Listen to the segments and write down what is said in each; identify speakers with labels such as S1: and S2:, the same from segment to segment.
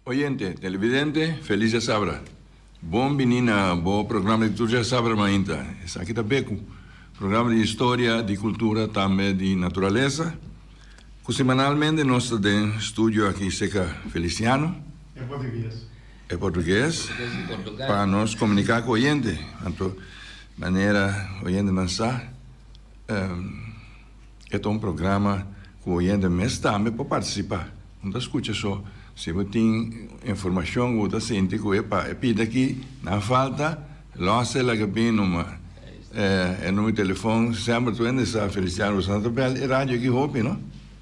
S1: Oyente, televidente, felis djasabra. Bon bini na bo programa di tur djasabra mainta. Esaki ta Beku, programa di historia, di kultura, tambe di naturalesa, ku semanalmente nos ta den studio aki serka Feliciano.
S2: E portugues.
S1: E portugues, pa nos komuniká ku oyente. Anto, manera oyentenan sa, E ta un programa ku oyente mes tambe por partisipá. No ta skucha so. Si bo tin informashon ku bo ta sinti ku epa e pida aki nan falta, lòs e laga bin numa. E numero di telefòn semper tur hende sa, Feliciano, bo sa ta bèl e radio aki hopi, no?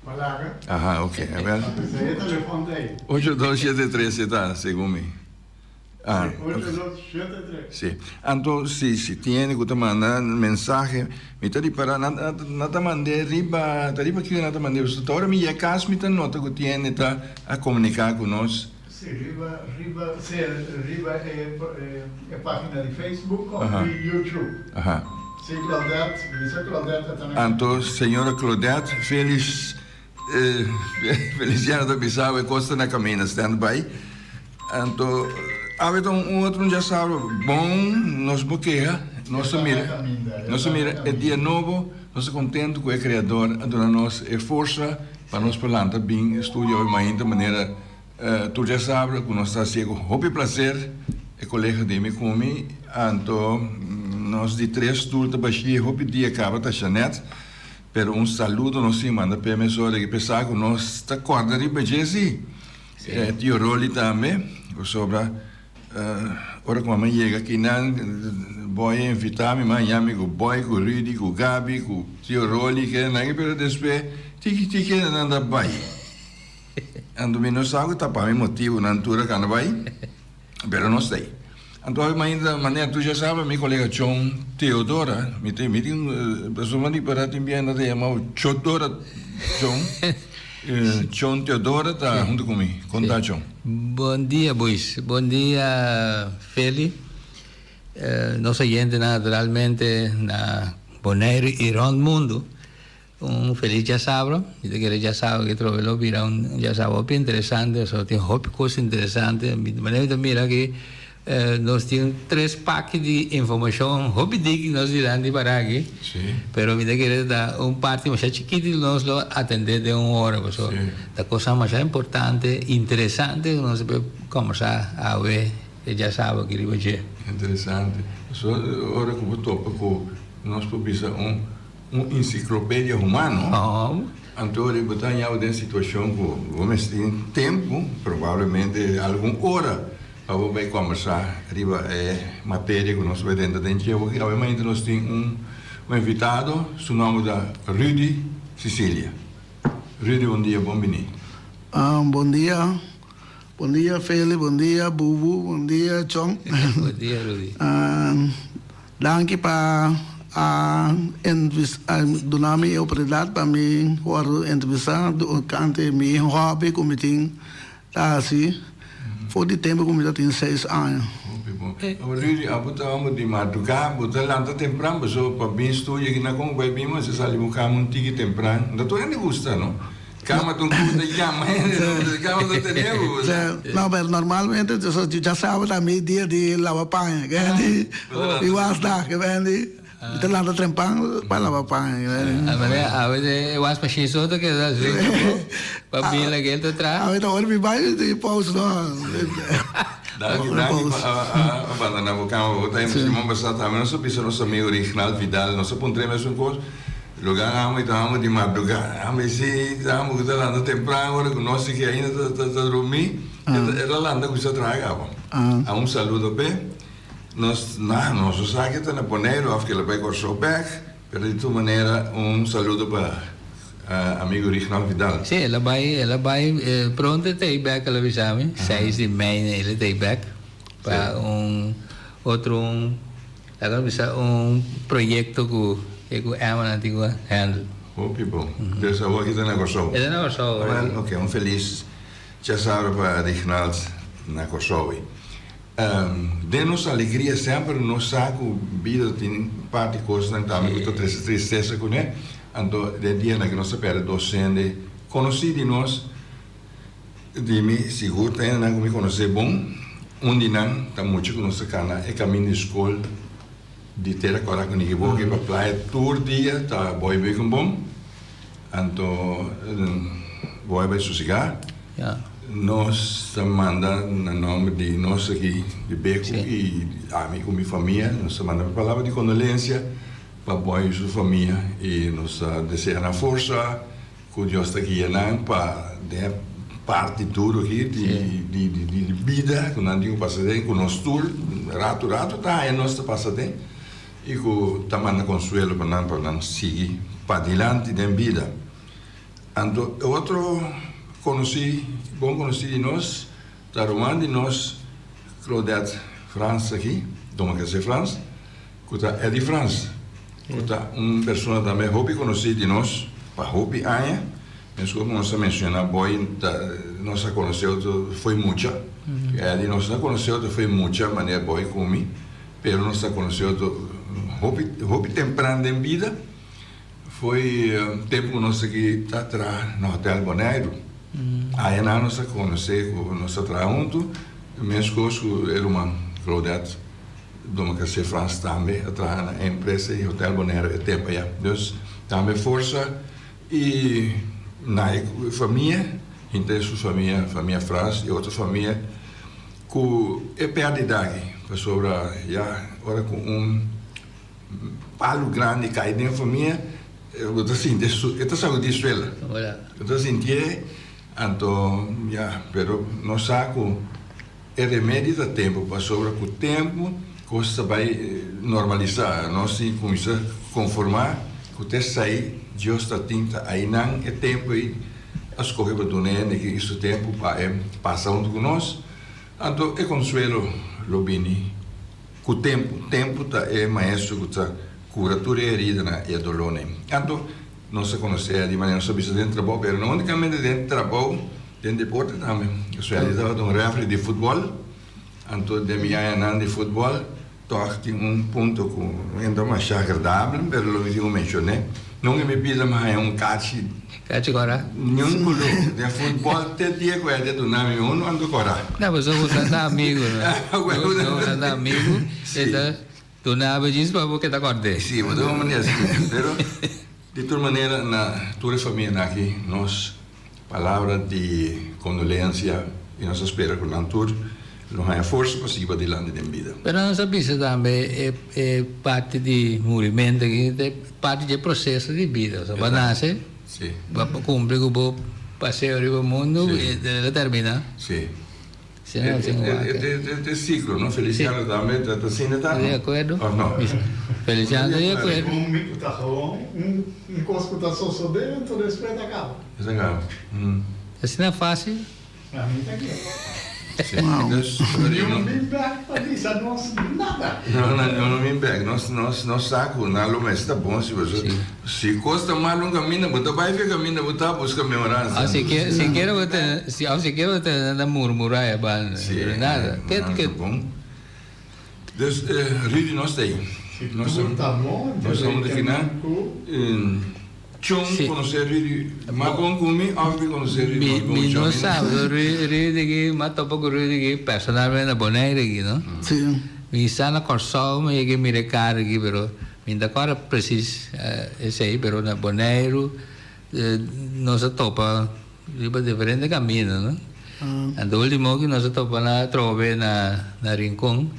S2: Palabra.
S1: Aha, oke. Awel.
S2: Esei e telefòn ta ei.
S1: 8273 e ta, segun mi. Ah,
S2: Sí, ocho dos shete tres.
S1: Sí. Anto si si tin hende ku ta manda mensahe, mi ta ripará nan nan ta mand'é riba, ta riba kiko nan ta mand'é? Pasobra ta ora mi yega kas mi ta nota ku tin hende ta a komuniká ku nos.
S2: Sí, riba riba sí riba e e página di Facebook òf di YouTube.
S1: Aha.
S2: Sí, Claudette, bisa Claudette a ta na.
S1: Anto señora Claudette Felix Feliciano ta bisa awe kos ta na kaminda stand by. Anto awe ta un otro un djasabra bon nos bo keha nos ta mira nos ta mira e dia nobo nos ta kontentu ku e kreador a duna nos e forsa pa nos por lanta bin studia awe mainta manera tur djasabra ku nos ta hasié ku hopi plaser e kolega di mi ku mi anto nos di tres tur ta bashí hopi dia kaba ta Shanette. Pero un saludo nos tin manda p'e mesora ki p'e sa ku nos ta kòrda riba dje si. E tio Rolly tambe, pasobra ora ku mama yega akinan Boy a invitá mi, mi a haña mi ku Boy, ku Rudy, ku Gaby, ku tio Rolly, kendenan aki, pero despues tiki tiki nan ta bai. Anto mi no sa ku ta pa mi motibu nan tur a kanda bai. Pero nos ta ei. Anto awe mainta manera tur ya sabe mi colega Chon Teodora, mi tin mi tin persona di para tin biaha nan ta yamao Chodora Chon, Chon Teodora ta hunto cu mi. Con ta Chon?
S3: Bon dia Buis, bon dia Feli, nos oyentenan naturalmente na Boneiru y rond mundo. Un felis djasabra. Mi ta kere djasabra ki trobe lo bira un djasabra hopi interesante pasobra tin hopi kos interesante. Manera mi ta mira aki nos tin tres paki di informashon hopi diki nos dilanti para aki. Pero mi ta kere ta un parti masha chikiti nos lo atende den un ora pasobra ta kosnan masha importante, interesante ku nos debe kombersá awe e djasabra aki riba dje.
S1: Interesante. Pasobra ora ku bo topa ku nos por bisa un. Un ensiklopedia humano, anto ora bo ta haña den situashon ku bo mester tin tempu, probablemente algun ora, pa bo bai kòmbersá riba e materia ku nos bai drenta den dje. Awe awe mainta nos tin un invitado, su nòmber ta Rudy Cicilia. Rudy, bon dia, bon biní.
S4: Bon dia, bon dia Feli, bon dia Bubu, bon dia Chon.
S3: Bon dia Rudy.
S4: Danki pa a duna mi e oportunidat pa mi wòrdu entrevistá tokante mi hòbi ku mi tin ta hasi for di tempu ku mi ta tin seis aña.
S1: Hopi bon. Awor Rudy, abo ta homber di mardugá, bo ta lanta tempran pasobra pa bin studia aki na kon bo bai bin mester sali bo kama un tiki tempran. No ta tur hende gusta no. Kama ta un ku ta yama hende, no, kama ta tene bo, bo sa.
S4: No, pero normalmente dja saba ta mi dia di laba paña, ke di di wasdag, ke di mi ta lanta trempan pa laba paña, ke di.
S3: A awe e wasmachine so ta keda zwiet bo, pa bin laga el ta traha.
S4: Awe ta ora mi bai di pausa no.
S1: Danki, danki pa a bandona bo kama, bo ta siman pasá tambe nos a bisa nos amigo Rignald Vidal, nos a puntra e mesun kos. Lugar amo y ta amo di madruga. Amo y si ta amo cu ta lanta tempran ora cu nos sigui ainda ta ta drumi. E ta lanta cuminsa traha caba. A un saludo p'e. Nos na nos no sa ke ta na Boneiru of ke lo bay Corsou bek, pero di tur manera un saludo pa amigo Rignald Vidal.
S3: Sí, el a bay, el a bay pronto e ta ey bek, el a bisa mi. Seis di mei el a ta ey bek pa un otro un. Laga nos bisa un proyecto cu e cu Emma nan tin cu handle.
S1: Hopi bon. Dus awor aki ta na Kòrsou.
S3: E ta na Kòrsou awor aki.
S1: Oké, un felis djasabra pa Rignald na Kòrsou. Den nos alegria semper nos sa cu bida tin parti cosnan tambe cu ta trece tristesa cune. Anto den dianan aki nos ta perde dos hende conoci di nos. Di mi sigur ta hendenan ku mi konosé bon. Un di nan ta mucha ku nos ta kana e kaminda di skol di Tera Kòrá ku Niki Boki pa playa tur dia ta Boy Beukenboom. Anto Boy bai sosigá. Nos ta manda na nòmber di nos aki di Beku i ami ku mi famia nos ta manda palabra di kondolensia pa Boy i su famia i nos ta desea nan forsa. Ku Dios ta guia nan pa den e parti duru aki di di bida ku nan tin ku pasa den, ku nos tur ratu ratu ta haña nos ta pasa den i ku ta manda konsuelo pa nan pa nan sigui padilanti den bida. Anto e otro konosí, bon konosí di nos ta ruman di nos Claudette Frans aki, Domacassé Frans. Ku ta Eddie Frans, ku ta un persona tambe hopi konosí di nos pa hopi aña. Meskos ku nos a menshoná Boy ta nos a konosé otro fo'i mucha. Eddie nos a konosé otro fo'i mucha manera Boy ku mi, pero nos a konosé otro hopi hopi tempran den bida. Fo'i tempu ku nos aki ta traha na Hotel Boneiru. Ayanan nos a konosé ku nos a traha huntu, meskos ku e ruman Claudette. Domacassé Frans tambe a traha na e empresa di Hotel Bonaire e tempo aya. Dus tambe forsa y na e famia, henter su famia, famia Frans y otro famia cu e perdida aki, pasobra ya ora cu un palu grandi cay den famia bo ta sinti e ta sacudi suela, bo ta sintié anto ya, pero nos sa cu. E remedi ta tempu pasobra ku tempu kos ta bai normalisá. Nos tin kuminsá konformá ku ta esei Dios ta tin ta einan e tempu ei a skohe pa duna hende ki su tempu pa e pasa huntu ku nos. Anto e konsuelo lo bini ku tempu. Tempu ta e maestro ku ta kura tur e heridanan i e dolónan. Anto nos a konosé di manera nos a bisa den trabou pero no únikamente den trabou. Den deporte tambe. Sueli tabata un refri di futbòl, anto den mi añanan di futbòl tòg tin un punto ku no ta masha agradabel, pero lo mi tin ku menshoné. Nunka mi bida mi haña un kachi.
S3: Kachi kòrá?
S1: Niun koló. Den futbòl te dia ku Eddie a duna mi unu anto kòrá.
S3: No, pasobra bo ta amigu, no? Bo ta amigu, e ta duna bo djis pa bo keda kòrd'é.
S1: Sí, bo ta un manera asina. Pero di tur manera na tur e famianan aki nos. Palabra di kondolensia i nos ta spera ku nan tur lo haña forsa pa sigui padilanti den bida.
S3: Pero nos a bisa tambe e e parti di murimentu aki ta parti dje proseso di bida. Osea bo a nase, bo a kumpli ku bo paseo riba mundu i el a termina.
S1: Si. Si no tin wak. E siklo no? Feliciano tambe ta asina ta?
S3: Di akuerdo.
S1: Of no?
S3: Feliciano ta di akuerdo.
S2: Segun mi ku ta gewoon un kos ku ta sosodé anto despues ta kaba.
S1: E ta kaba.
S3: Asina fásil?
S2: Ami ta kere.
S1: Si. Dus
S2: Niun bin bek pa bisa nos nada.
S1: No, no, no bin bek. Nos, nos, nos sa ku nan lo mester ta bon si pasobra si kos ta mal un kaminda bo ta bai fe kaminda bo ta buska mehoransa.
S3: Of si sikiera bo ta of sikiera bo ta na murmurá e banda.
S1: Si,
S3: Pero nada.
S1: Ke nan ta bon. Dus Rudy nos ta ei.
S2: Si tur ta bon,
S1: Nos ta huntu kinan. Chon konosé Rudy mas bon ku mi òf mi konosé Rudy mas bon ku
S3: Mi
S1: Chon?
S3: no sa, pero Rudy aki, mi a topa ku Rudy aki personalmente na Bonaire aki, no?
S4: Sí.
S3: Mi sa na Kòrsou mi yega mira e kara aki, pero mi no ta kòrda presis esei, pero na Boneiru nos a topa riba diferente kaminda, no? Anto ultimo ku nos a topa na atrobe na Rincon.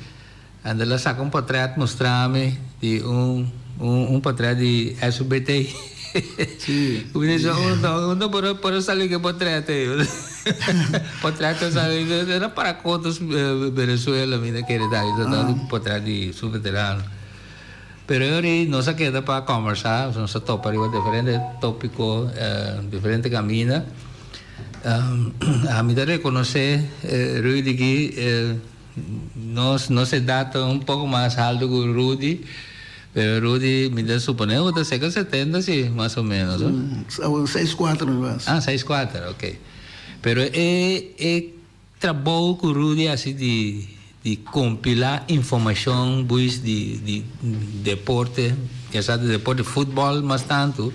S3: Anto el a saca un potret mustra mi di un un potret di SUBT.
S4: Sí.
S3: Mi dice, unda unda por a por a sali cu e potret ey? Potret a sali era para Cotos Venezuela mi ta kere ta eso ta un potret di su veterano. Pero e ora ey nos a keda pa combersa, nos a topa riba diferente topico, diferente camina. Ami ta reconoce Rudy aki. Nos nos edad ta un poco mas alto cu Rudy, pero Rudy mi ta supone cu ta cerca setenta si, mas o menos.
S4: Seis cuatro mi bas.
S3: Ah, seis cuatro, ok. Pero e e trabou cu Rudy haci di di compila informacion buis di di deporte, ya sa di deporte, futbol mas tanto,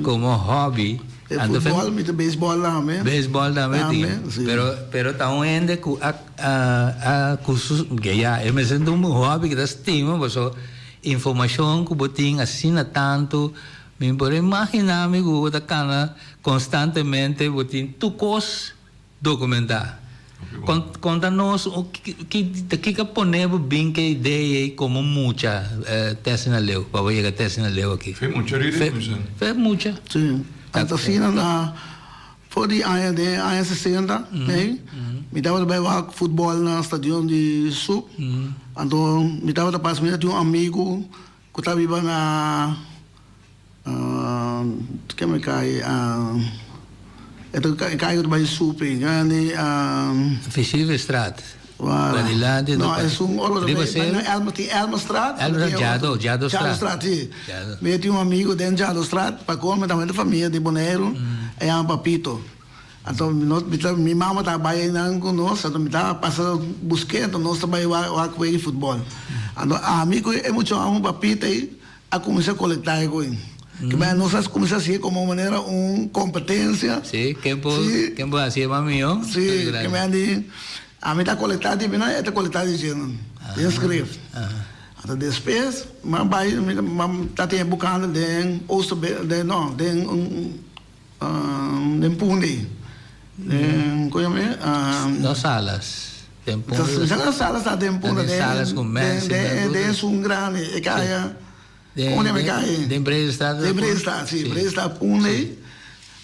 S3: como hobby.
S4: E futbol, mi ta beisbol tambe.
S3: Beisbol tambe tin. Pero pero ta un hende ku a a ku su ya e mester ta un hobby ku ta stima paso informashon ku bo tin asina tantu mi por imagina mi ku bo ta kana konstantemente bo tin tur kos Dokumentá. Konta nos ki kiko a pone bo bin ke idea ei komo mucha te asina leu, pa bo yega te asina leu aki?
S1: Fe mucha riri kuminsá.
S3: Fe mucha.
S4: Sí. Anto asina na for di aña den aña sesenta ei mi tabata bai wak futbòl na stadion di Sub. Anto mi tabata pasa mi tatin un amigu ku ta biba na Ke mi kai e ta kai ku ta bai supi grandi.
S3: Visievestraat Padilanti
S4: No esun ora bo ta bai na Elma tin Elmastraat
S3: Jado Jado
S4: Straat si mi tin un amigu den Jado Straat pa kome tambe ta famia di Boneiru e yama Papito anto mi mama ta bai einan ku nos anto mi ta pasa busk'e anto nos ta bai wak wega futbol anto ami ku e muchacho Papito ei a cuminsa colecta e coin. Ke manera nos a cuminsa hacié como manera un competencia.
S3: Sí, ken por, sí. Ken por hacié mas mihó.
S4: Sí, ke manera di ami ta colecta di binan, e ta colecta di djenan. Den schrift. Anto despues mi bai, mi ta tin e bucando den Oosterbeek, den no, den den Punda. Den, con yama e?
S3: No Salas. Den Punda.
S4: Sa Salas ta den Punda.
S3: Den Salas cu Mercy.
S4: Den esun grandi e caya. Como yama e caya?
S3: Den Breestraat.
S4: Den Breestraat, si. Breestraat Punda ey.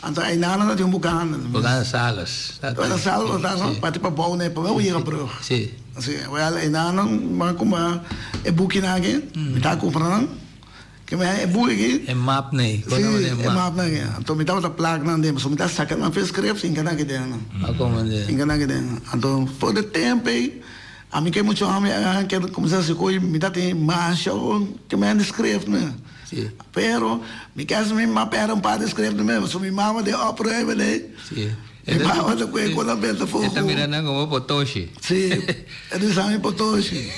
S4: Anto aynan nan ta tin un bucando.
S3: Bucando Salas.
S4: Bucando Salas ta no? Parti pabou ne, pa bo yega brug.
S3: Si.
S4: Si, wel aynan nan bo a cumpra e bukinan aki. Mi ta cumpra nan. Ke mi haña e buki aki.
S3: E map nei.
S4: Si, e map nan aki. Anto mi tabata plak nan den, pasobra mi ta saka nan fe script hinka nan aki den nan.
S3: A komo den.
S4: Hinka nan aki den. Anto for di tempu ei, ami ke muchu hòmber a ke kuminsá hasi kos, mi ta tin masha ke mi haña di script nan.
S3: Si.
S4: Pero mi kasa mi mama pèrdè un par di script nan, pasobra mi mama den opruimen ei.
S3: Si.
S4: Mi mama ta kohe kon a benta fogo.
S3: E ta mira nan komo potoshi.
S4: Si, e ta bisa mi potoshi.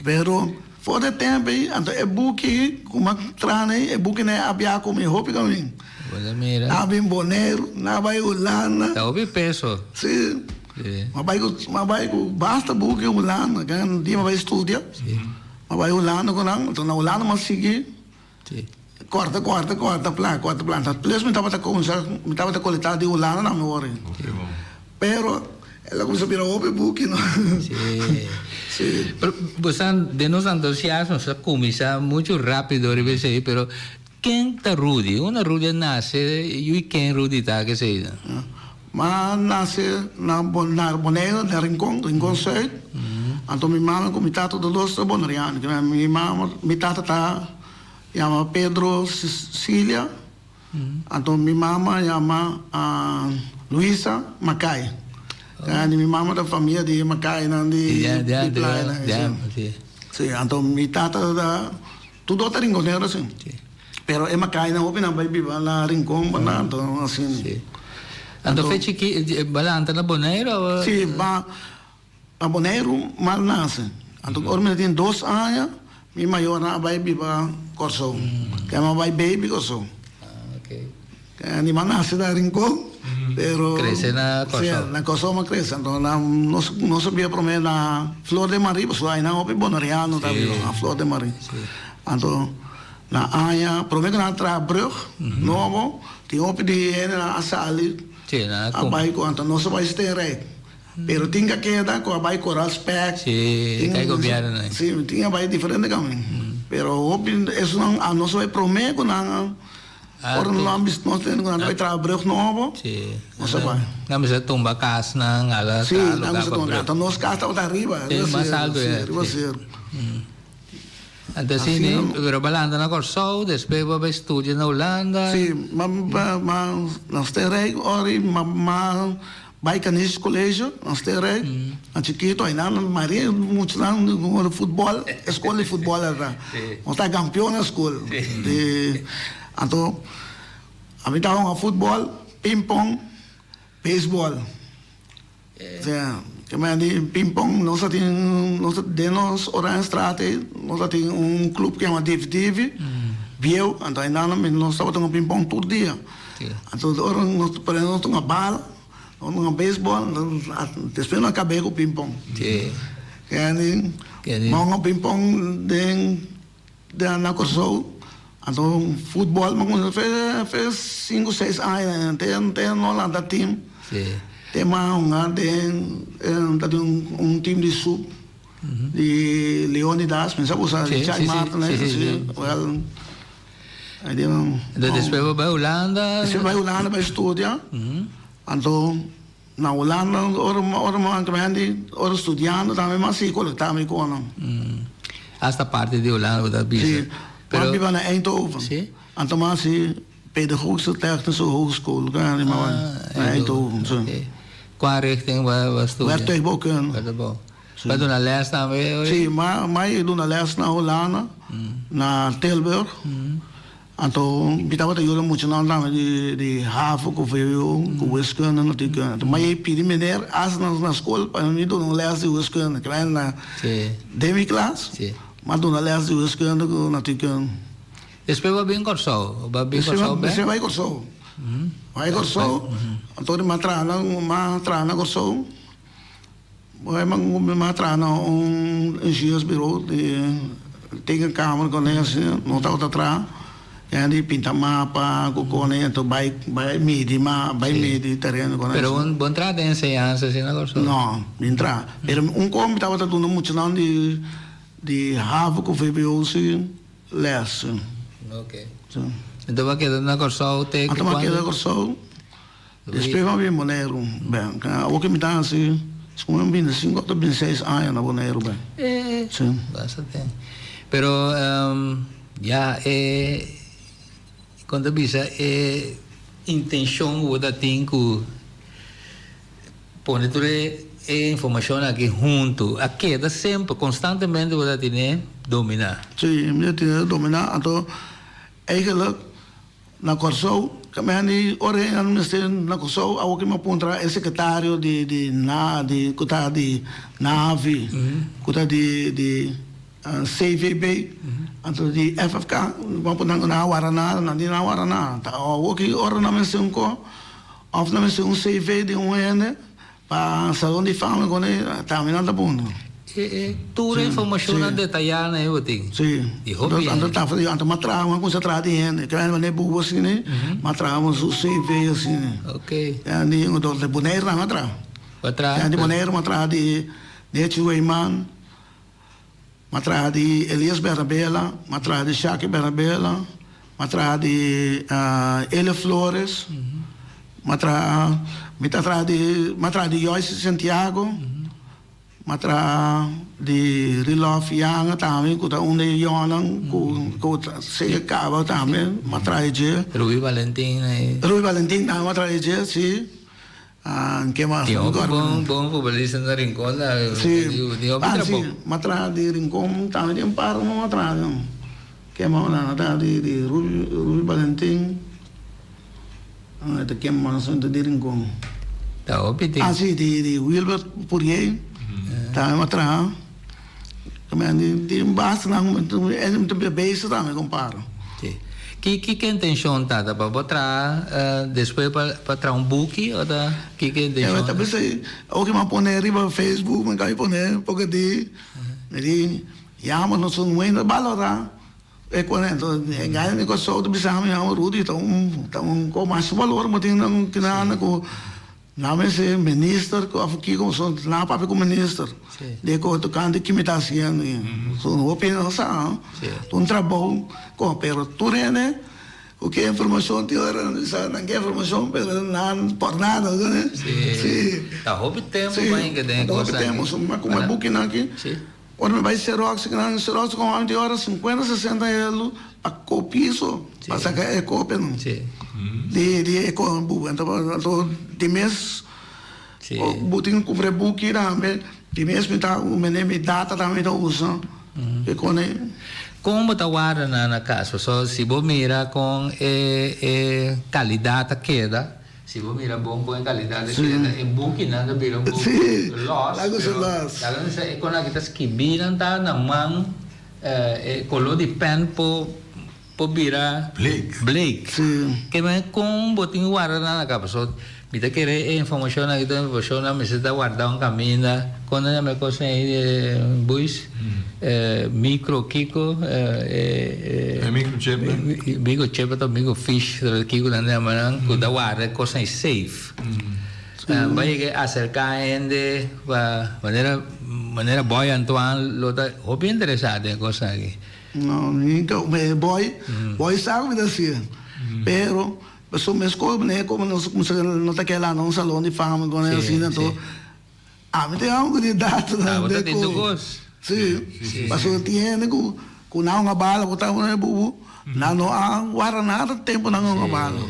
S4: Pero. For di e tempu ei, anto e buki ku mi a traha nei, e buki nei a biaha ku mi hopi kamin.
S3: Bo ta mira.
S4: Nan a bin Boneiru, nan a bai Hulanda.
S3: Ta hopi peso.
S4: Si.
S3: Si.
S4: Mi a bai ku, mi a bai ku basta buki Hulanda. Kan dia mi a bai studia.
S3: Si.
S4: Mi a bai Hulanda ku nan, anto na Hulanda mi a sigui.
S3: Si.
S4: Kòrta, kòrta, kòrta plan, kòrta plan. Plus mi tabata kuminsá, mi tabata kolektá di Hulanda nan mi wòrdu.
S1: Hopi bon.
S4: Pero el a kuminsá bira hopi buki no.
S3: Sí.
S4: Sí.
S3: Pero bo sa den nos entusiasmo nos a kuminsá muchu rápido riba esei, pero ken ta Rudy? Unda Rudy a nase i ken Rudy ta kesei nan?
S4: Mi a nase na na Boneiru, na Rincon, Rincon Zuid. Anto mi mama ku mi tata tur dos ta boneriano. Mi mama, mi tata ta yama Pedro Cecilia, anto mi mama yama Luisa Macay. Di mi mama ta famia di Macaynan di playa. Si, anto mi tata ta tur dos ta rinconero asin. Pero e Macaynan hopi nan bai biba na Rincon pa nan, anto asin.
S3: Anto fe chiki, bo a lanta na Boneiru o?
S4: Si, ba. Na Boneiru mal nase. Anto ora mi ta tin dos aña, mi mayornan a bai biba Kòrsou. Kè mi a bai baby Kòrsou. Kè mi a nase na Rincon, pero.
S3: Krese na Kòrsou.
S4: Si, na Kòrsou mi a krese. Anto nos nos a biba promé na Flor de Marie, pasobra ainan hopi boneriano ta biba na Flor de Marie. Anto na aña promé ku nan a traha brùg nobo, tin hopi di hendenan a sali a bai ku anto nos a bai Steenrijk. Pero tin ka keda ku a bai Coral Spek.
S3: Sí, e kai gobierno ei.
S4: Sí, tin a bai diferente kamin. Pero hopi esunnan a nos a bai prome ku nan a ora nan a bisa nos tende ku nan ta bai traha brug nobo.
S3: Sí.
S4: Nos a bai.
S3: Nan bisa tumba kasnan, ala
S4: traha lugar pa brug. Sí, nos kas tabata ariba.
S3: Sí, mas alto ya.
S4: Sí, riba seru.
S3: Anto así ni, pero bo a lanta na Kòrsou, despues bo a bai studia na Hulanda.
S4: Sí, ma ma na Sterrijk ora ma ma bai Canisius College na Sterrijk, na chikito ainan mayoria muchanan di futbòl, e skol di futbòl era. Nos ta kampion na skol. Di anto ami ta hunga futbòl, ping pong, beisbòl. Sea, ke men di ping pong nos a tin nos den nos Oranjestraat ei nos a tin un club ku yama Divi Divi bieu anto einan nos tabata hunga ping pong tur dia. Anto ora nos por ehempel nos ta hunga bala, nos ta hunga beisbòl, despues nos a kab'é ku pinpòn. Kende mi a hunga pinpòn den na Kòrsou, anto futbòl mi a kuminsá fe sinku seis aña te te nos lanta tim, te mi a hunga den tatin un tim di sub. Di Leonidas, mi sa bo sa di Chai Martin eh, si, wel, ai di nan.
S3: Entonces despues bo bai Hulanda.
S4: Despues bai Hulanda bai studia, anto na Hulanda ora ora mi anto hende ora studiando tambe mi a sigui colecta mi conan.
S3: Hasta parti di Hulanda bo ta bisa.
S4: Si, mi a biba na Eindhoven.
S3: Si.
S4: Anto mi a hasi Pedagogische Technische Hogeschool, na Eindhoven, si.
S3: Cua richting bo a studia?
S4: Werktuigbouwkunde.
S3: Werktuigbouw. Bo duna les tambe hoy?
S4: Sí, ma e duna les na Hulanda, na Tilburg. Anto mi tabata yuda muchanan tambe di di havo ku vwo ku wiskunde natuurkunde. Anto ma e pidi meneer as na skol pa mi duna un les di wiskunde. Kibera na den mi klas mi a duna les di wiskunde ku natuurkunde.
S3: Despues bo a bin Kòrsou? Bo a bin Kòrsou bèk?
S4: Despues mi bai Kòrsou. Bai Kòrsou, anto mi a traha mi a traha na Kòrsou. Mi a traha na un ingenieursbureau di tekenkamer con esei no tabata traha e di pinta mapa cu con anto bay bay midi ma bay midi tereno con esei.
S3: Pero bo no traha den enseñansa asina Kòrsou?
S4: No, mi no traha. Pero un con mi tabata duna muchanan di di havo cu vbo si les.
S3: Ok. Anto bo a keda na Kòrsou te
S4: cu cuando? Anto mi a keda Kòrsou. Despues mi a bin Boneiru ben. Awor ke mi ta hasi un bintisinku òf bintiseis aña na Boneiru ben.
S3: Sí. Basta tempu. Pero ya e kon ta bisa e intenshon ku bo ta tin ku pone tur e informashon aki huntu a keda semper konstantemente bo ta tine dominá.
S4: Sí, mi ta tine dominá. Anto eigenlijk Na Kòrsou, kaminda ora e nan mester na Kòrsou awor ke mi a puntra e sekretario di di na di ku ta di Navi, ku ta di di CVB, anto di FFK, mi a puntra nan ku nan a wara nada, nan di nan a wara nada. Ta awor ki ora nan mester un kò òf nan mester un CV di un hende. Pa Salon di Fama con e tambe nan ta pone.
S3: E e tur e informacionnan detaya na e bo tin.
S4: Si.
S3: Di hopi hende.
S4: Anto ta anto m'a traha m'a cuminsa traha di hende. Kende manera bubu asina m'a traha su CV asina.
S3: Ok.
S4: Di di Bonaire nan m'a traha.
S3: Bo a traha?
S4: Di Bonaire m'a traha di Nechi Weyman. M'a traha di Elias Bernabela, m'a traha di Shaki Bernabela, m'a traha di Ele Flores, m'a traha, mi ta traha di, m'a traha di Joyce Santiago, m'a traha di Rilof Yanga tambe ku ta un di e yònnan ku ku ta sega kaba tambe, m'a traha di dje.
S3: Ruby Valentin.
S4: Ruby Valentin tambe m'a traha di dje, si. Ah, ke mas?
S3: Tin hopi bon bon futbolista na Rincon ta.
S4: Si.
S3: Tin hopi
S4: Ah,
S3: trabou.
S4: si. M'a traha di Rincon tambe tin un par ku m'a traha di. Ke mas nan a traha di di Ruby Ruby Valentin. Ah, ta ken mas ta di Rincon?
S3: Ta hopi tin.
S4: Ah, si, di di Wilbert Pourier tambe m'a traha. Tin basta nan mi ta bezig tambe kompara.
S3: Si. Ki ki ke intencion ta? Ta pa bo traha despues pa pa traha un buki o ta ki ke intencion?
S4: Ta bisa oki mi a pone riba Facebook mi ka pone poco di mi di yama nos un wende balora e kone enton e gana di Kòrsou ta bisa mi Rudy ta un ta un ko mas balor bo tin nan kinana ku Nan mester minister ku of kiko so nan a papia ku minister de ku tokante ki mi ta hasiendo so hopi hende no sa ta un trabou ko pero tur hende ku ke informashon tin ora nan bisa nan ke informashon pero nan por nada
S3: si ta hopi tempu pa hinka den e kos
S4: aki hopi tempu so mi a kuma e bukinan aki ora mi bai xerox kinan xerox komo ami tin ora sinkuenta sesenta elo pa kopia so pa saka e kopianan di di e buki anto di mes bo tin ku kumpra e buki tambe di mes mi ta mende mi data tambe mi ta usa e kone.
S3: Kon bo ta warda nan na kas? Pasobra si bo mira kon e e kalidat ta keda, si bo mira bon kon e kalidat ta keda, e bukinan ta bira un poko lòs, pero laga nos bisa e kon aki ta skibí nan ta na man. E color di pen por por bira
S1: Bleek.
S3: bleek.
S4: Sí.
S3: Ke men kon bo tin warda nan na kaba. So mi ta kere e informashonnan aki tur informashonnan mester ta warda un kaminda. Kon nan yama e kos ei Buis? Micro kiko
S1: E microchip nan?
S3: Microchip ta microfiche kiko nan ta yama nan ku ta warda e kosnan ei safe. Bo yega aserká hende pa manera manera Boy Antoine lo ta hopi interesá den e kosnan aki.
S4: No, mi ta boy, boy sa ku mi ta hasié. Pero pasobra meskos manera komo nos kumsa no ta keda na un salon di fama ku asina anto ami tin algu di datonan
S3: Abo ta
S4: de
S3: tin tur
S4: ku
S3: kos.
S4: si pasobra tin hende ku ku nan a bala ku ta bubu nan no a warda nada tempu nan a bala.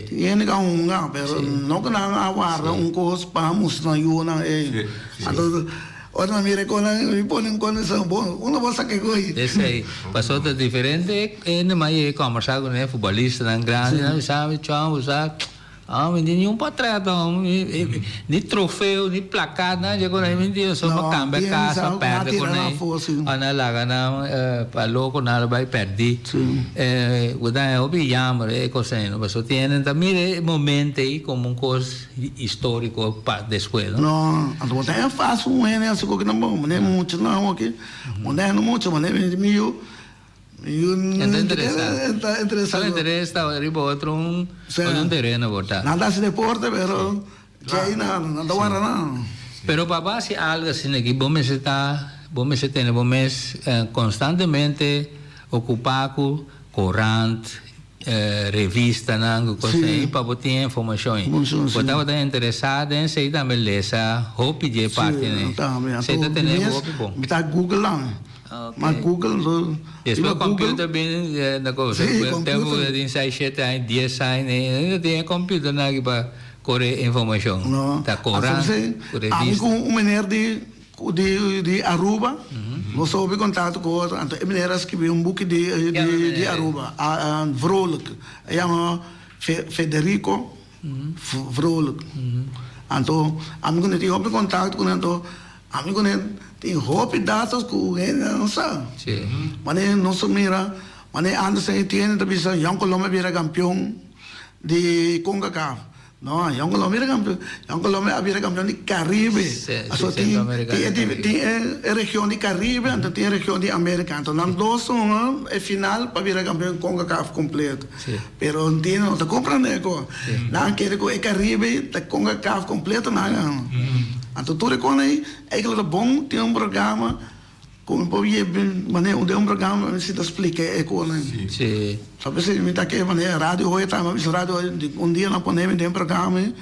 S4: Tin hende ku a hunga pero no ku nan a warda un kos pa mustra nan yunan ey. Anto ora nan mira e konan mi pone un kon esei bon unda bo saka e koe.
S3: Esei pasobra ta diferente hende mas yega kombersá ku e futbolistanan grandi nan bisa mi chon bo sa. Ah, mi tin niun portret no, ni trofeo, ni plakat, nada dje con mi tin, so pa cambia casa, perde con ei, of nan laga nan pa loco nan lo bay perdi. Bo ta haña hopi jammer e cos ei no, pasobra tin hende ta mira e momento ei como un cos historico pa despues no.
S4: No, anto bo ta haña fácil un hende haci cu kinan bon, manera mucha nan aki, bo ta haña mucha, manera mi yu.
S3: E ta interesa.
S4: E ta
S3: Su interes ta riba otro un otro tereno por ta.
S4: Nan ta haci deporte pero djei nan nan ta warda nan.
S3: Pero pa bo haci algo asina aki bo mester ta bo mester tene bo mes constantemente ocupa cu corant, revistanan cu cosnan ahi pa bo tin e informacion ahi. Bo tabata interesa den esey tambe lesa hopi dje parti nan. Esey ta tene bo hopi bon.
S4: Mi ta google nan. Ma Google lo.
S3: Despues computer bin na cosa.
S4: Sí, computer.
S3: Tempo ku tin seis, shete aña, dies aña, no tin e computer nan aki pa kore informashon.
S4: No.
S3: Ta korant, ku revista.
S4: Ami ku un meneer di di di Aruba, nos a hopi kontakto ku otro, anto e meneer a skibi un buki di di Aruba, Vrolijk. E yama Federico Vrolijk. Anto ami ku ne tin hopi kontakto ku ne, anto Ami ku nan tin hopi datos ku hende no sa. Manera nos a mira, manera Anderson Etienne ta bisa Jong Colombia bira kampion di Concacaf. No, Jong Colombia bira kampion, Jong Colombia a bira kampion di Caribe. Pasobra tin tin e region di Caribe anto tin e region di America. Anto nan dos hunga e final pa bira kampion Concacaf completo. Pero ntende no ta comprende cu nan kere cu e Caribe ta Concacaf completo nan gana. Anto tur e cosnan ey eigenlijk ta bon tin un programa cu mi por yebe manera un den un programa mi sinta splica e cosnan ey. So p'esey mi ta ke manera radio hoy ta mi a bisa radio hoy un dia nan pone mi den programa ey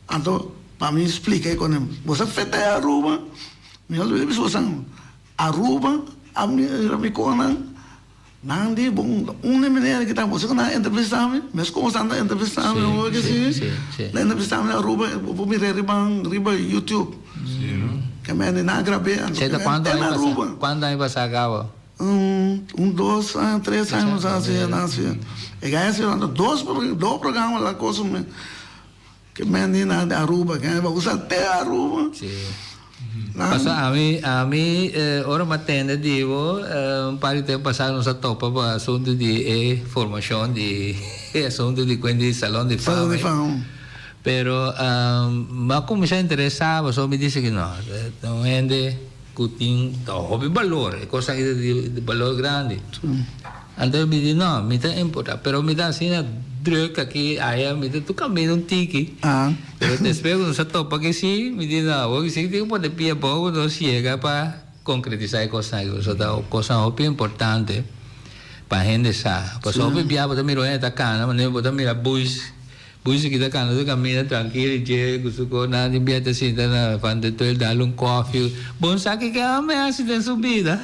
S4: anto pa mi splica e cosnan. Bo sa feta e Aruba mi a bisa boso Aruba a mira mi cosnan. Nan di, Bon, unda e meneer aki ta? Boso ku nan a entrevistá mi? Meskos nan ta entrevistá mi, hoor ke si? Nan a entrevistá mi na Aruba, bo por mir'é riba riba YouTube. Ke men di nan a grab'é, anto
S3: Seta
S4: ke men
S3: kuantu
S4: te
S3: aña
S4: na
S3: pasá?
S4: Aruba.
S3: Kuantu aña pasá kaba?
S4: Un dos aña, tres aña pasá, si, nan si. E gai a hasi dos dos programa la cosa mi. Ke men di nan di Aruba, ke nan usa te Aruba.
S3: Sí. Paso ami, ami ora mi a tende di bo, un par di tempo pasado nos a topa pa asunto di e formacion di e asunto di cuenta di Salon di Fama.
S4: Salon di Fama.
S3: Pero mi a cuminsa interesa pasobra mi dice cu no, ta un hende cu tin ta hopi balor, e cos aki ta di balor grandi. Anto mi di no, mi ta importa, pero mi ta asina druk aki aya, mi ta tur caminda un tiki. Pero despues cu nos a topa aki si, mi di no, awor si tin cu pone pia abou cu nos yega pa concretisa e cosnan aki, pasobra ta cosnan hopi importante pa hende sa. Pasobra hopi bia bo ta mira un hende ta cana, manera bo ta mira buis. Busi ki ta kanda su kaminda trankil i dje ku su kos nan di bia ta sinta na Van de Tuel dal un kofi. Bon sa kiko e hòmber hasi den su bida?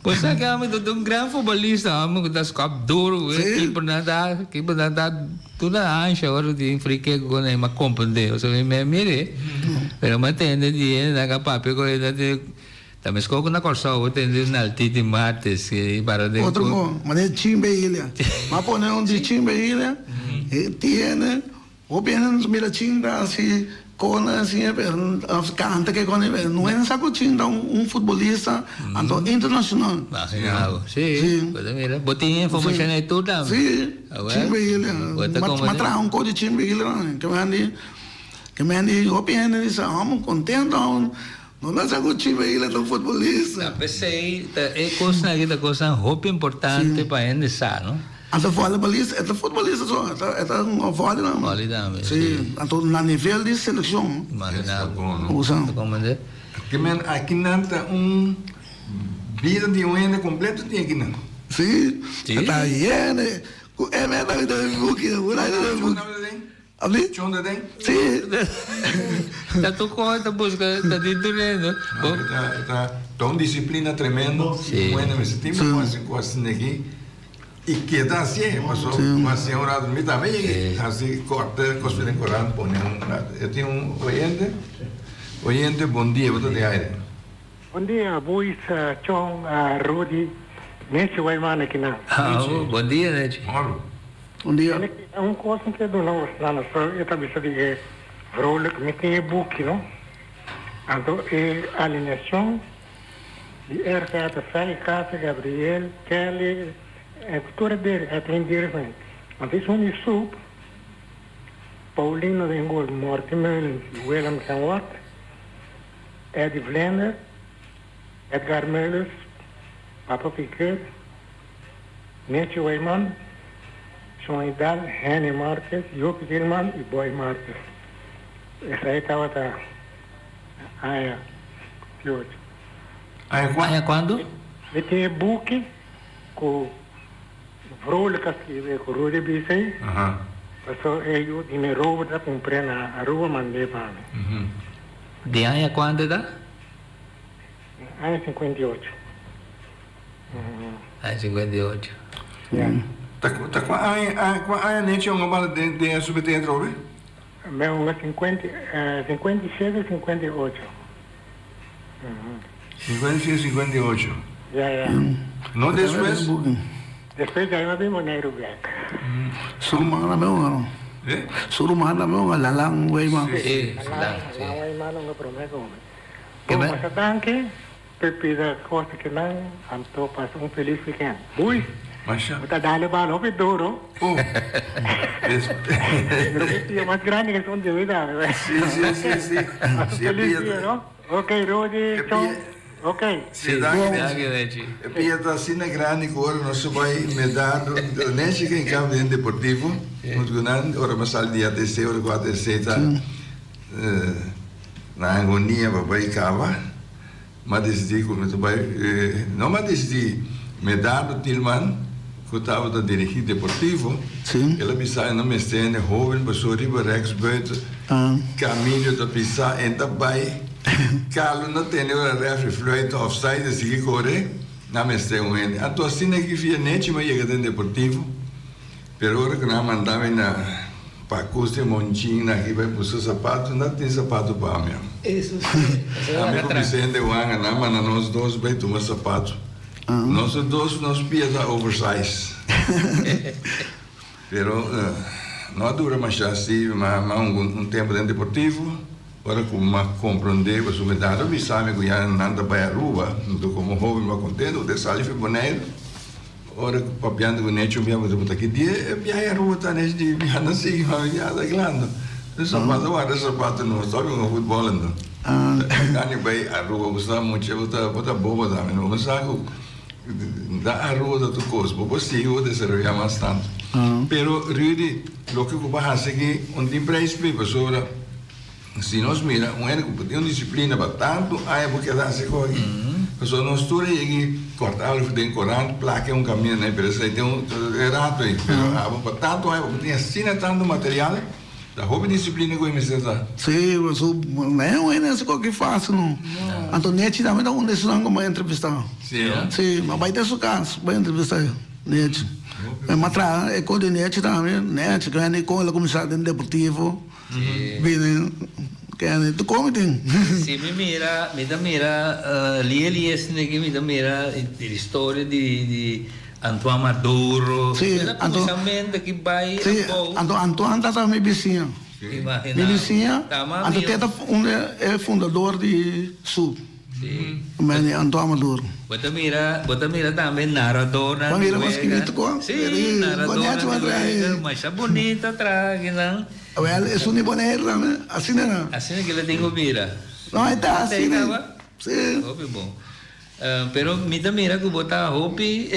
S3: Bon sa ke hòmber ta un gran futbolista, hòmber ku ta skòp duru, e kipernan ta kipernan ta tur na ansha ora tin free kick ku nan a komprendé. Pasobra mi mei mir'é, pero mi a tende di hende nan a papia ku e nan tin Ta meskos ku na Kòrsou bo tende un altiti martes i para den
S4: Otro kon, manera Chimbe Ilia. M'a pone un di Chimbe Ilia, e tiene, hopi hende no ta mira Chimbe asi. Kon a siña pero of kanta ke kon pero no hende sa ku Chin ta un futbolista anto internashonal.
S3: Imagina bo. Si,
S4: Si.
S3: bo ta mira. Bo tin informashon ei tur tambe?
S4: Si,
S3: Awel.
S4: Chin Vigil.
S3: Bo ta
S4: Ma
S3: komprende.
S4: traha un kos di Chin Vigil tambe. Ke men di ke men di hopi hende di sa hòmber kontento hòmber no nan sa ku Chin Vigil ta un futbolista.
S3: Ta p'esei ta e kosnan aki ta kosnan hopi importante pa hende sa no.
S4: Anto volleybalista, e ta futbolista so, e ta e ta un volley tambe.
S3: Volley tambe,
S4: Si,
S3: si.
S4: anto na nivel di seleccion.
S3: Imagina bo.
S4: Usa.
S3: Ta comprende?
S1: Ke men akinan ta un bida di un hende completo tin akinan.
S4: Si,
S3: Si.
S4: e ta yene ku e men ta den buki, por ahí ta den buki. Abi?
S1: Chon ta den?
S4: Si.
S3: Ta tur cosa ta busca, ta tin tur hende.
S1: No, e ta, e ta, ta un disciplina tremendo.
S3: Si.
S1: Un hende mester tin pa hasi cos asina aki y keda hacié, paso bo hacié un rato, mi tambe yega hasi corta cos den corant pone un rato. E tin un oyente, oyente bon dia, bo ta den aire.
S5: Bon dia Boys, Chon, Rudy, Nechi Weyman aki nan.
S3: Bon dia Nechi.
S1: Moro.
S4: Bon dia.
S5: Un kos mi ke duna bos nan so e ta bisa di e vrolijk mi tin e buki no anto e alineacion di RCA ta Feli Casa, Gabriel, Kelly e tur e deri e tin dirigment anto esun di soep Paulino den gol Morty Meulens y Willem Kenward Eddie Vlinder, Edgar Meulens, Papa Piquet, Nechi Weyman, Shon Idal, Henny Marques, Joop Gilman y Boy Marques. Esai tabata aña 28.
S1: Aña kua?
S3: Aña kuantu?
S5: Mi tin e buki ku Vrolijk a skibi ku Rudy bisa ei, paso e yu di mi Robert a kumpr'é na Aruba mand'é pa mi.
S3: Di aña kuantu e ta?
S5: Aña 58.
S3: Aña 58.
S5: Ya.
S1: Ta ta kua aña kua aña Nechi a bala den den SUBT atrobe?
S5: Mi a hunga 50 57 58.
S1: 57 58.
S5: Ya ya.
S1: No despues?
S5: Despues ya mi a bin Boneiru bek.
S4: Su ruman tambe hunga no?
S1: Eh?
S4: Su ruman tambe hunga Lalan Weyman.
S3: Si,
S5: Lalan,
S3: Lalan, si.
S5: Lalan Weyman hunga prome ku mi.
S3: Ke
S5: Bon,
S3: men?
S5: masha danki p'e pida kos kinan, anto pasa un felis weekend. Bui!
S1: Masha.
S5: Bo ta dale bal hopi duro.
S1: Oh! Des.
S5: Pero mi pia mas grandi ke esun di mi tambe.
S1: Si, si, si, si.
S5: Pasa un
S1: Si e
S5: felis
S1: pia
S5: dia,
S1: ta.
S5: no? Ok, Rudy,
S1: E
S5: Chon.
S1: pia.
S5: Ok.
S1: Si, danki
S3: Danki,
S1: Nechi.
S3: Nechi.
S1: E pia ta asina grandi ku ora nos bai Medardo, Nechi ke encamp den Deportivo, huntu ku nan, ora mi a sali di ATC, ora ku ATC ta na agonia pa bai kaba, mi a disidí ku mi ta bai, no mi a disidí, Medardo Tilman ku tabata dirigí Deportivo, el a bisa e no mester hende hoben pasobra riba rechtsbuiten Camilo ta bisa en ta bai. Carlo no tende ora refri fluit offside e sigui kore, nan mester un hende. Anto asina ki via nechi mi a yega den Deportivo, pero ora ku nan a manda mi na Pacos di Monchin nan aki bai buska sapato, no tin sapato pa mi. Ami ku Vicente Wanga nan manda nos dos bai tuma sapato. Nos dos nos pia ta oversize. Pero no a dura masha si, ma un tempo den Deportivo. Ora ku m'a komprondé ku su medad a bisa mi ku ya nan ta bai Aruba, anto komo hoben m'a kontento ku ta sali fi Boneiru. Ora ku papiando ku Necho un bia bo ta ki dia e biahe Aruba ta Necho di mi anda sigui ma mi ya ta klando. E sapato warda e sapato no stop hunga futbòl anto. Kani bai Aruba bo sa mucha bo ta bo ta bobo tambe no bo sa ku da Aruba ta tur kos bo por sigui bo desaroyá mas tantu. Pero Rudy loke ku bo hasi aki un tin prijs p'e pasobra. Si nos mira un hende ku tin un disiplina pa tantu aña por keda hasi kos aki. Pasobra nos tur a yega kòrta algu den korant, plaka un kaminda na e pero esei tin un rato ei. Pero abo pa tantu aña bo tin asina tantu material, ta hopi disiplina ku e mester ta.
S4: Sí, pasobra no e un hende hasi kos aki fásil no. Anto Nechi tambe ta un di esunnan ku mi a entrevistá.
S1: Sí, no?
S4: Sí, mi a bai den su kas bai entrevistá Nechi. Mi a traha e kos di Nechi tambe. Nechi, ku hende kon el a kuminsá den deportivo. Bini kende tu komi tin.
S3: Si mi mira, mi ta mira lie lie esne aki mi ta mira e historia di di Antoine Maduro.
S4: Si,
S3: Anto
S4: Anto
S3: kuminsamentu aki bai
S4: si,
S3: abou.
S4: anto Antoine tata mi bisiña.
S3: Imagina.
S4: Mi bisiña,
S3: Tama
S4: anto
S3: mi.
S4: te ta un e fundador di SUP.
S3: Si.
S4: Mene Anto Amador.
S3: Bo ta mira, bo ta mira tambe narradornan
S4: Bo
S3: di
S4: mira mas
S3: wega.
S4: chiquito ko?
S3: Si,
S4: Eri,
S3: narradornan
S4: bonechi
S3: di wega,
S4: mas
S3: masha bonita tragenan.
S4: Wel, esun di Bonaire tambe, asina na.
S3: Asina ke lo tin ku mira.
S4: No, e ta
S3: Ata ei
S4: asina.
S3: kaba?
S4: Si.
S3: Hopi bon. Pero mi ta mira ku bo ta hopi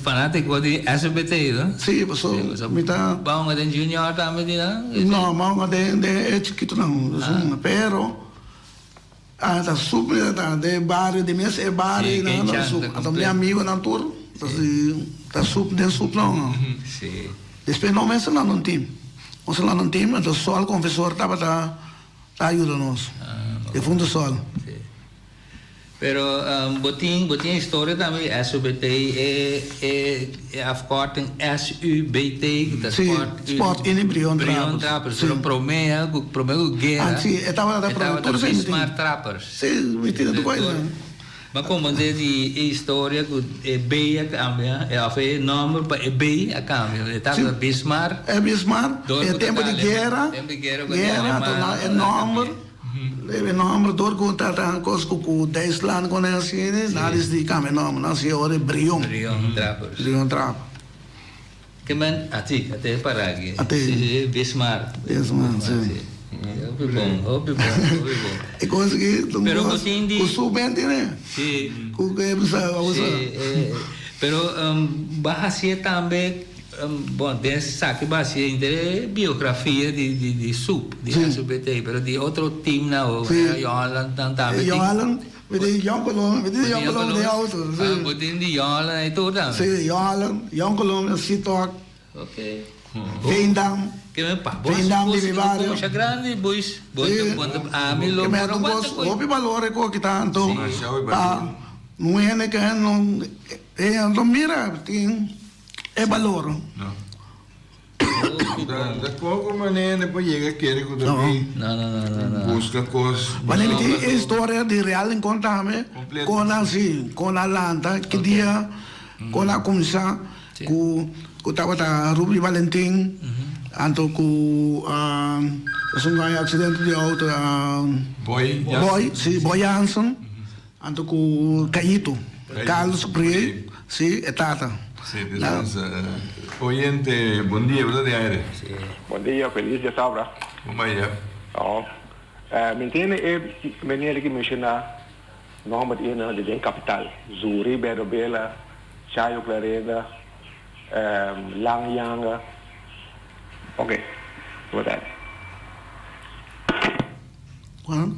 S3: fanátiko di SBT, no?
S4: Si, paso mi ta.
S3: Bo a hunga den junior tambe di nan?
S4: No, mi a hunga den e chikitonan, pero ta sup mi ta den e bario, den mes e bario nan ta sup. Anto mi amigonan tur ta sup den sup nan.
S3: Si.
S4: Despues nos mester lanta un team. Nos a lanta un team, anto Sol Confesor tabata. Ta yuda nos. E Fundo Sol.
S3: Sí. Pero bo tin bo tin historia tambe di SUBT e e e afkorting SUBT ku ta
S4: Sí,
S3: Sport
S4: Sport Unie Brion Trappers.
S3: Brion Trappers.
S4: Sí.
S3: Pero promé ya ku promé ku guera
S4: Ah, sí, e tabata
S3: e
S4: promé
S3: tabata
S4: tur esei mi tin.
S3: Bismarck Trappers.
S4: Sí, mi tin tur kos.
S3: Bo a komprendé di e historia ku e B a kambia, e òf e nòmber pa e B a kambia. E tabata
S4: Sí.
S3: Bismarck.
S4: E Bismarck,
S3: Dor
S4: e
S3: ku
S4: tempu
S3: ta
S4: di guera,
S3: tempu di guera ku e
S4: guera,
S3: aleman
S4: torna e
S3: a
S4: nòmber,
S3: kambia.
S4: e nòmber dor ku ta ta kos ku ku Duitsland kon e asina, nan a disidi kambia e nòmber, nan hasi ora e Brion.
S3: Brion Trappers.
S4: Brion Trappers.
S3: Ke men a si, a te para aki.
S4: A te.
S3: Si, si, Bismarck.
S4: Bismarck, si.
S3: Hopi bon, hopi bon, hopi bon.
S4: E kos aki, ta un
S3: Pero
S4: kos
S3: bo tin di.
S4: ku su mente ne.
S3: Si.
S4: Ku ke bisa, a
S3: Si, pero bo a hasié tambe, bon, den esaki bo a hasié henter e biografia di di di SUP, di SUBT, pero di otro teamnan,
S4: Si.
S3: Johan nan tambe tin.
S4: Johan, Mi tin Yon Colom, mi tin Yon Colom den auto.
S3: Ah, bo tin di Yon Holland ei tur tambe?
S4: Si, Yon Holland, Yon Colom, Sitok.
S3: Ok.
S4: Veendam.
S3: Ke men pa bo
S4: Veendam di mi bario.
S3: Bo masha grandi, boys. Bo
S4: Si.
S3: bo ami lo
S4: Ke men
S3: por
S4: un
S3: aguanta
S4: kos
S3: koe.
S4: hopi balor e koki ta anto.
S1: Masha hopi
S4: Pa
S1: balor.
S4: un hende ke no e anto mira tin e balor.
S1: No. Da poco manera por yega kere ku ta bin
S3: No, no, no, no, no.
S1: buska kos.
S4: Wanneer mi tin e historia di Real Rincon tambe,
S1: Completo.
S4: kon a si, kon a lanta, ki dia, kon a kuminsá, ku ku tabata Ruby Valentin, anto ku esun gaña aksidente di outo,
S1: Boy Jansen.
S4: Boy, si, Boy Jansen, anto ku Cayito, Carlos Prié, si, e tata.
S1: Si, despensa. Oyente, bon dia, bo ta den aire.
S6: Bon dia, feliz dia sabra.
S1: Bon dia.
S6: Oh, mi ntende e meneer ki menciona nomber di hende di den capital, Zuri, Berdo Bela, Chayo Clarenda, Lang Yanga. Ok, boa tarde.
S4: Juan?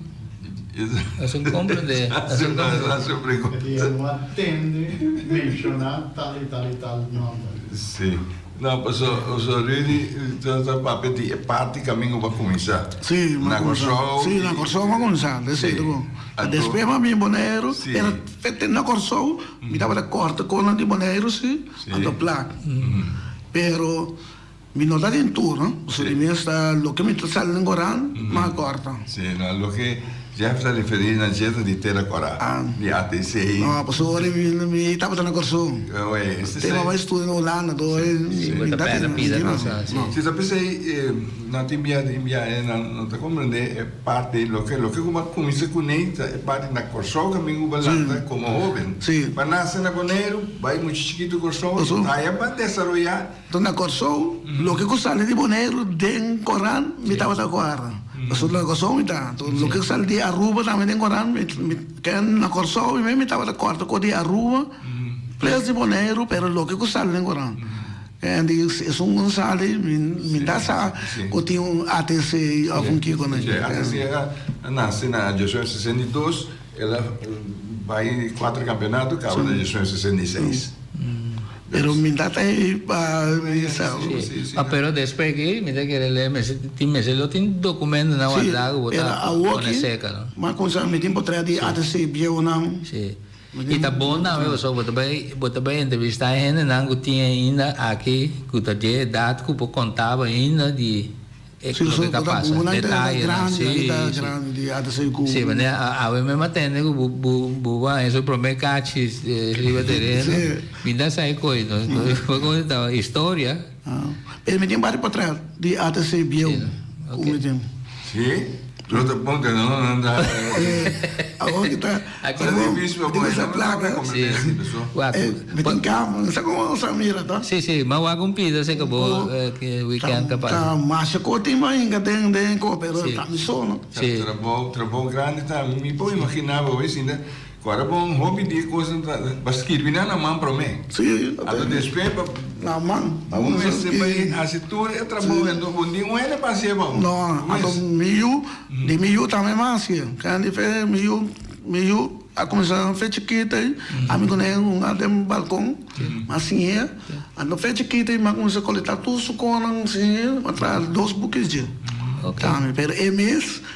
S3: Nos un comprende. Nos un comprende.
S2: E dia no a tende menciona tal y tal y tal nomber.
S1: Sí. No, paso, paso Rudy ta ta papia di e parti camingo pa cuminsa.
S4: Sí,
S1: Na Corsou.
S4: Sí, na Corsou pa cuminsa, esey ta bon. Despues pa bin Boneiru, pero fete na Corsou mi tabata corta conan di Boneiru sí, anto plak. Pero Mi no ta den tur, no. Pasobra di mi esta loke mi ta sali den Koran, mi a kòrta.
S1: Sí, no, loke Jeff ta referí na dje ta di Tera Kòrá, di ATC.
S4: No, pasobra ora mi mi tabata na Kòrsou.
S1: Oe, este
S4: Te bai studia na Hulanda, to
S3: Sí,
S4: mi
S3: bo ta
S4: ta
S3: pèrdè
S4: den,
S3: pida
S4: no.
S3: kòsa, sí.
S1: Sí, ta p'esei no tin bia tin bia e nan no ta komprendé e parti loke loke ku bo a kuminsá kuné ta e parti na Kòrsou kaminda ku bo a lanta komo hóben.
S4: Sí.
S1: Bo a nase na Boneiru, bai muchu chikitu Kòrsou,
S4: Kòrsou.
S1: i ta desaroyá.
S4: Enton na Kòrsou, loke ku sali di Boneiru den koran, mi tabata kuadra. Pasobra na Kòrsou mi ta. Enton loke ku sali di Aruba tambe den koran, mi mi ke na Kòrsou mi mi tabata kòrta ku di Aruba ples di Boneiru, pero loke ku sali den koran. En di esun ku sali mi mi ta sa ku tin un ATC òf un kiko na
S1: Sí, ATC a nase na 1962, el a bai kuater kampeonato, kaba na 1966.
S4: Pero mi ta ta ei pa bisa.
S3: Sí, ah, pero despues aki mi ta kere lei mester tin mester lo tin documentonan
S4: Sí,
S3: wardá ku bo
S4: pero
S3: ta
S4: awor
S3: pone
S4: aki
S3: seka no.
S4: mi a kuminsá mi tin potret di ATC bieunan.
S3: Sí. I ta bon tambe pasobra bo ta bai bo ta bai entrevistá e hendenan ku tin ainda aki ku ta dje edat ku por kontaba ainda di E
S4: Si
S3: loke ta pasa, detayenan, si, si. Si, manera awe mi a tende ku bu bu bu a haña su prome kachi riba tereno, mi ta sa e koe, no, no, komo ta historia.
S4: Pero mi tin bari potret di ATC bieu ku mi tin.
S1: Si? Lo ta bon te no nan ta.
S4: Awor ki ta.
S1: Ta difícil pa bo
S4: esa plaka.
S3: Si.
S4: Mi tin kama, no sa komo sa mira to.
S3: Si si, ma wak un pida si ka bo weekend ta pasa.
S4: Ta masha ko tin bo hinka den den ko pero ta mi so no.
S3: Si.
S1: Trabou trabou grandi ta mi por imagina bo wes sinta Ku ora bon hopi di e kosnan ta pa skirbi nan na man promé.
S4: Sí.
S1: Anto despues pa.
S4: Na man.
S1: Bo mester bai hasi tur e trabou anto bo ni un hende pa hasié pa bo.
S4: No, anto mi yu, di mi yu tambe mi a hasié. Kende fe mi yu, mi yu a kuminsá fe chikito ei, ami ku nan hunga den balkon, mi a siñ'é. Anto fe chikito ei mi a kuminsá kolektá tur su konan, siñ'é, mi a traha dos buki dje. Tambe, pero e mes.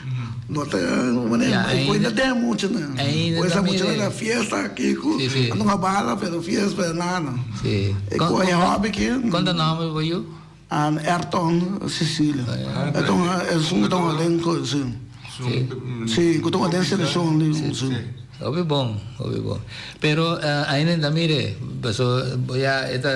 S4: No ta manera
S3: Ya,
S4: e
S3: ainda-
S4: na den mucha na.
S3: ainda
S4: Pues
S3: ta
S4: mucha
S3: mire.
S4: na fiesta aki ku
S3: Sí, sí.
S4: ando bala pero fiesta pero nada.
S3: Sí.
S4: E ku e hobby ki.
S3: Konta nomber bo yu?
S4: An Ayrton Cecilia.
S1: Ah,
S4: Ayrton es un ton den ko sí.
S1: Sí.
S4: Sí, ku ton den selekshon di sí.
S3: Hopi bon, hopi bon. Pero ainda ta mire, paso bo ya e ta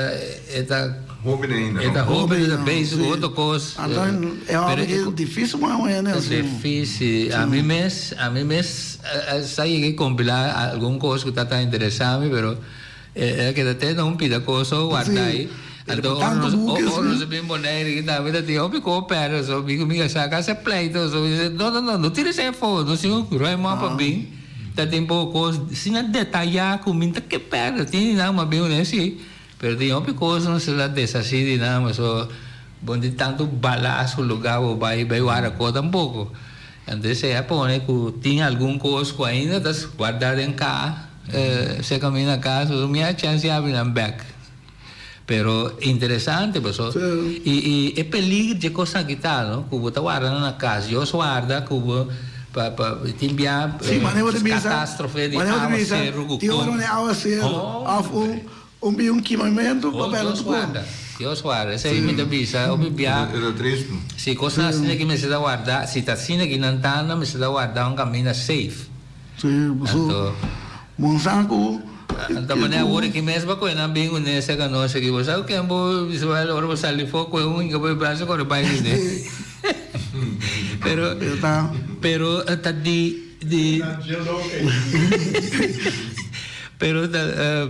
S3: e ta
S1: Hoben ainda,
S3: e ta
S1: no?
S3: hoben, e ta
S4: Hoben,
S3: bezig ku
S4: sí.
S3: otro kos.
S4: Anto e hobby
S3: Pero
S4: ki difícil pa un hende
S3: Ta
S4: así.
S3: difícil. A mi mes, a mi mes sa yega e kompilá algun kos ku ta ta interesá mi, pero e a keda te na un pida kos so warda
S4: Sí.
S3: ei.
S4: Pero
S3: Anto
S4: ku
S3: ora
S4: tantu
S3: nos
S4: buki
S3: ora
S4: así.
S3: nos a bin Bonaire aki tambe ta tin hopi kos pèrdè so mi ku mi kasá kasa pleito so mi di no no no no tira esei afó nos tin ku ruim op pa bin. Ta tin poko kos asina detayá ku mi ta ke pèrdè tin di nan mas bin uné si pero tin hopi kos nos a deshasí di nan pasobra bo no tin tantu balas ku lugá bo bai bai warda kos tampoko anto esei a pone ku tin algun kos ku ainda ta wardá den ka serka mi na kas pasobra mi a chèns di habri nan bèk pero interesante pasobra i i e peligro dje kos aki ta no ku bo ta warda nan na kas Dios warda ku bo pa pa tin bia
S4: Sí, manera bo ta bisa,
S3: katastrofe di
S4: manera bo ta bisa,
S3: awaseru ku
S4: tin ora
S3: kon
S4: un awaseru
S3: Oh
S4: of un un bi un kimamentu pa
S3: Oh
S4: bèla
S3: Dios
S4: tur kon.
S3: warda Dios warda esei mi ta bisa hopi bia
S1: E ta tristu.
S3: si kosnan asina ki mester ta warda si ta asina ki nan ta anda mester ta warda un kaminda safe.
S4: Sí, so
S3: Anto.
S4: Bon sa ku
S3: Anto manera awor aki mes bo koe nan bin une seka nos aki bo sa ku ken bo bisa bo ora bo sali fo koe un hinka bo e braso kore bai kuné pero pero ta di di pero ta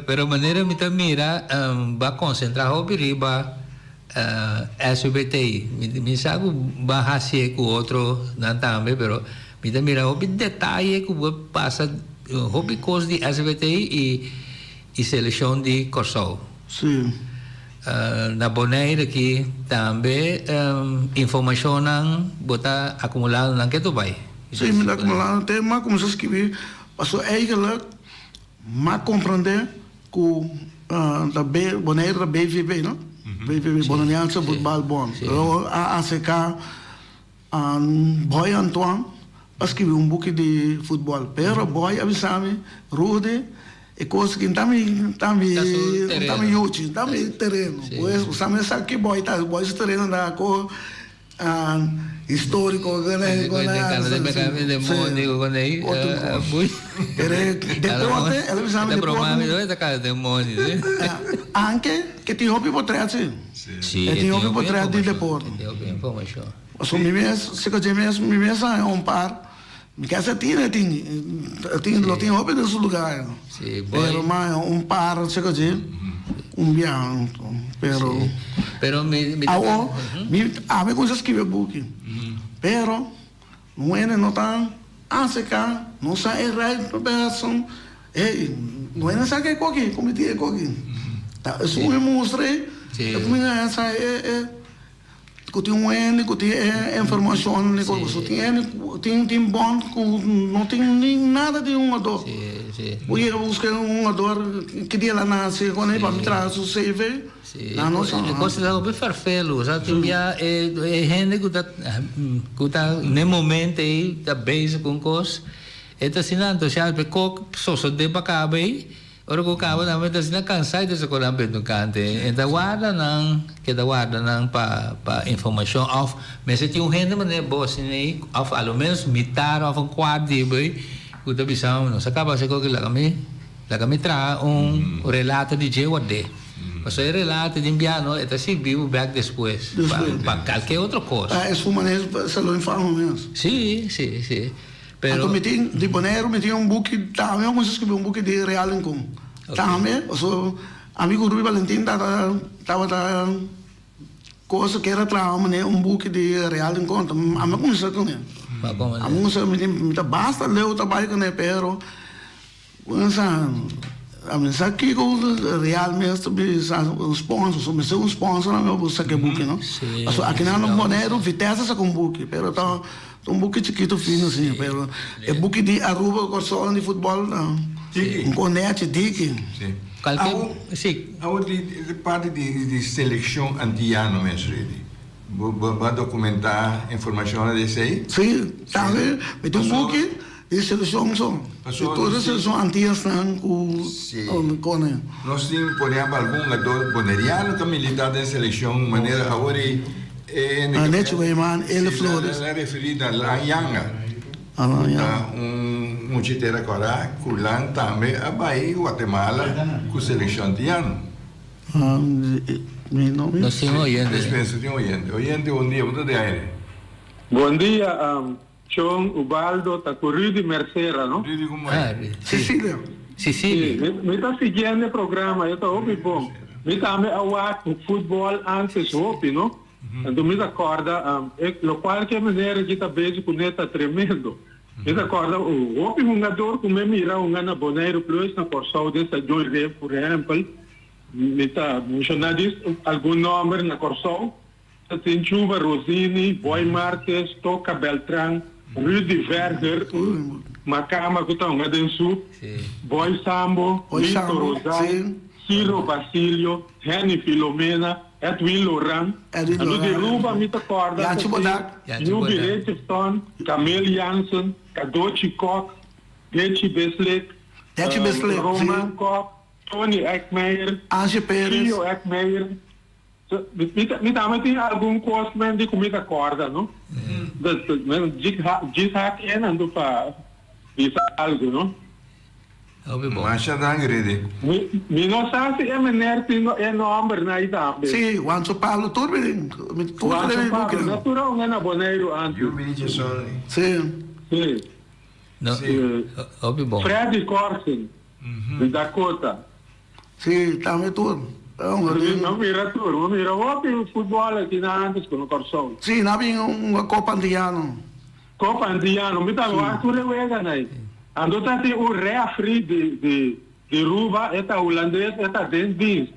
S3: pero manera mi ta mira bo a konsentra hopi riba SUBT mi sa ku bo a hasié ku otro nan tambe pero Mi ta mira hopi detaye ku bo pasa hopi kos di SVT i i selekshon di Kòrsou.
S4: Sí.
S3: Na Bonaire aki tambe informashonnan bo ta akumulando nan ke tur bai?
S4: Sí, mi ta akumulando te mi a kuminsá skibi pasobra eigentlik mi a komprendé ku ta Bonaire ta BVB no? BVB, Bonaireanse Voetbal Bond. A aserká. Boy Antoine a skibi un buki di futbol, pero Boy a bisa mi, Rudy, e kos aki n'ta mi, n'ta mi, n'ta mi yuchi, n'ta mi tereno. Pues bo sa mi sa ki Boy ta, Boy su tereno ta ko historico, Pero e deporte, el a bisa mi deporte, anke ke tin hopi potret si.
S3: Sí,
S4: E tin hopi potret di deporte.
S3: E tin hopi informashon.
S4: Pasobra mi mes, si cu mes, mi mes a haña un par, mi casa tin, e tin, e tin, lo tin hopi den su lugar.
S3: Sí, boy.
S4: Pero mi a haña un par, si cu un biaha, pero.
S3: Sí, pero mi, mi.
S4: Awor, mi, ami cuminsa scribi e buki, pero un hende no ta acerca, no sa e right person, Ey, no hende sa ke koki, ku mi tin e koki. Ta esun e mustra ei, e ku mi a sa e e ku tin un hende ku tin e informashon di koki. So tin hende ku tin tin bon ku no tin ni nada di un hungador. Bo yega buska un hungador ki dia el a nase kon ei pa mi traha su CV. Nan no sa.
S3: E kos ta hopi ferfelu, sa tin bia e hende ku ta ku ta n'e momento ei ta bezig ku un kos. E ta asina anto sial pe kok sosode pa kaba ei, ora ku kaba nan ta asina kansa i ta sokola nan bende un kante. E ta warda nan, keda warda nan pa pa informashon òf mester tin un hende manera bo asina ei òf a lo menos mitar òf un kuart di bo ei ku ta bisa nos a kaba hasi koki laga mi laga mi traha un relato di dje ward'é. Pasobra e relato di bia no e ta sirbi bo bek despues pa kalke otro kos.
S4: Ah, es un manera sa lo infama mes.
S3: Si, si, si. Pero.
S4: Anto mi tin, di Boneiru mi tin un buki tambe, mi a kuminsá skirbi un buki di Real Rincon. Tambe, pasobra ami ku Ruby Valentin tabata tabata Cosa kier a traha manera un buki di Real Rincon, ta ami a cuminsa cune. Ami a cuminsa, mi tin, mi ta basta leu ta bay cune, pero cuminsa, ami sa kico Real mes ta bisa un sponsor, so mester un sponsor ami pa saca e buki no. Pasobra aki nan Boneiru Vitesse a saca un buki, pero ta un buki chikito fino asina, pero e buki di Aruba Corsou di futbol ta un conechi diki.
S3: Si.
S1: Awor di parti di seleccion antiano mes Rudy, bo a documenta informacionnan di esey?
S4: Si, tambe mi tin un buki di seleccion so, di tur e seleccion antiasnan cu cone.
S1: Nos tin por ehempel algun hungador boneriano ta milita den seleccion manera awor e
S4: Nechi Weyman, Ele Flores.
S1: Si, el a referi na Lan Yanga. Ku ta un mucha tera kòrá ku lan tambe a bai Guatemala ku selekshon antiano.
S3: Nos tin un oyente.
S1: Dispensa, tin un oyente. Oyente, bon dia, bo ta den aire.
S7: Bon dia, Chon Ubaldo, ta ku Rudy Mercera, no?
S1: Rudy, ku bai?
S4: Cecilia.
S3: Cecilia.
S7: Si, mi ta siguiendo e programa, e ta hopi bon. Mi tambe a wak futbòl antes hopi, no? Anto mi ta kòrda e lokual ku e manera ki ta bezig kuné ta tremendo. Mi ta kòrda un hopi hungador ku mi a mira hunga na Boneiru Plus na Kòrsou den Stadion Ref por ehèmpel. Mi ta menshoná dis algun nòmber na Kòrsou. Ta tin Chuba Rosini, Boy Martes, Toka Beltran, Rudy Verger, Makamba ku ta hunga den Sub, Boy Sambo, Lito Rosal, Ciro Basilio, Henny Filomena, Edwin Loran, Anto di Ruba mi ta kòrda ta tin Yubi Richardson, Camille Jansen, Kadochi Kok, Dechi Bislip, Roman Kok, Tony Eckmeijer, Gio Eckmeijer. Mi tambe tin algun kos men di ku mi ta kòrda no. Djis hak en anto pa bisa algu no.
S3: Hopi bon.
S1: Masha danki Ridi.
S7: Mi no sa si e meneer tin e nombernan ei tambe.
S4: Si, Juancho Pablo tur mi tin. Tur ta den mi
S7: buki. Juancho Pablo, tur a hunga na Boneiru antes.
S1: Yu Richardson.
S4: Si.
S7: Si.
S3: No, hopi bon.
S7: Freddy Corsen, di Dakota.
S4: Si, tambe tur.
S7: No mira tur, bo mira hopi futbol aki na antes ku na Kòrsou.
S4: Si, na bin un Copa Antiano.
S7: Copa Antiano, mi ta wak tur e weganan ei. Anto ta tin un refri di di di Ruba, e ta hulandes, e ta den dienst.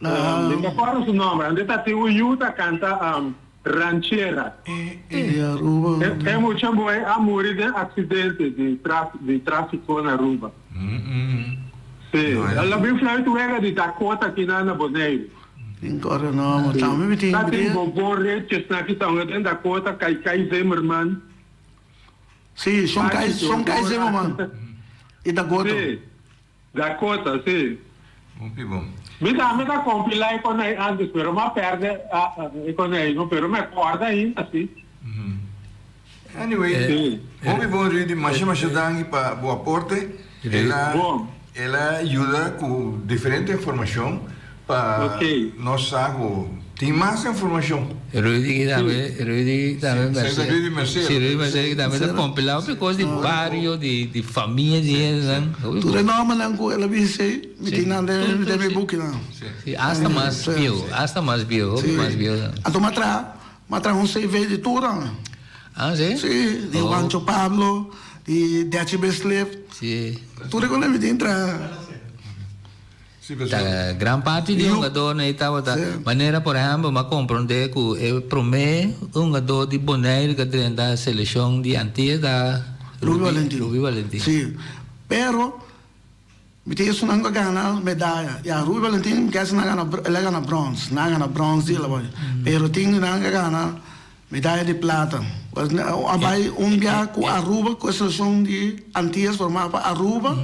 S7: Mi ta kòrda su nòmber. Anto ta tin un yu ta kanta ranchera.
S4: Di Aruba.
S7: E mucha muhé a muri den aksidente di di tráfiko na Aruba. Sí, el a bin fluit wega di Dakota aki na na Boneiru.
S4: Tin kòrda nòmber. Tambe mi tin.
S7: Ta tin Bobo Richards aki ta hunga den Dakota, Kai Kai Zimmerman.
S4: Sí, Shon Kai, Shon Kai Zimmerman di Dakota.
S7: Sí, Dakota, sí.
S1: Hopi bon.
S7: Mi tambe ta kompilá e konei antes, pero mi a pèrdè e konei, no, pero mi a kòrda ainda, sí.
S1: Anyway, hopi bon Rudy, masha masha danki pa bo aporte. El a el a yuda ku diferente informashon pa nos sa ku tin mas informashon.
S3: Rudy ki tambe, Rudy tambe
S1: Merced. Rudy Merced.
S3: Si, Rudy Merced ki tambe ta kompilá hopi kos di bario, di famia di hendenan.
S4: Tur e nòmbernan ku el a bisa ei, mi tin nan den mi bukinan.
S3: Si, asta mas bieu, asta mas bieu, hopi mas bieu.
S4: Anto mi a traha M'a traha un CV di tur nan.
S3: Ah, si?
S4: Si, di Juancho Pablo, di Dechi Bislip.
S3: Si.
S4: Tur e kos mi tin traha.
S3: Ta gran parti di hungadornan ei tabata. Manera por ehempel m'a komprondé ku e promé hungador di Boneiru ku a drenta selekshon di Antia ta
S4: Ruby Valentin.
S3: Ruby Valentin.
S4: Si, pero Mi tin esunnan ku a gana medaya. Ya, Ruby Valentin mi kese nan a gana, el a gana brons. Nan a gana brons di el a bai. Pero tin di nan ku a gana medaya di plata. A bai un bia ku Aruba, ku e selekshon di Antias formá pa Aruba.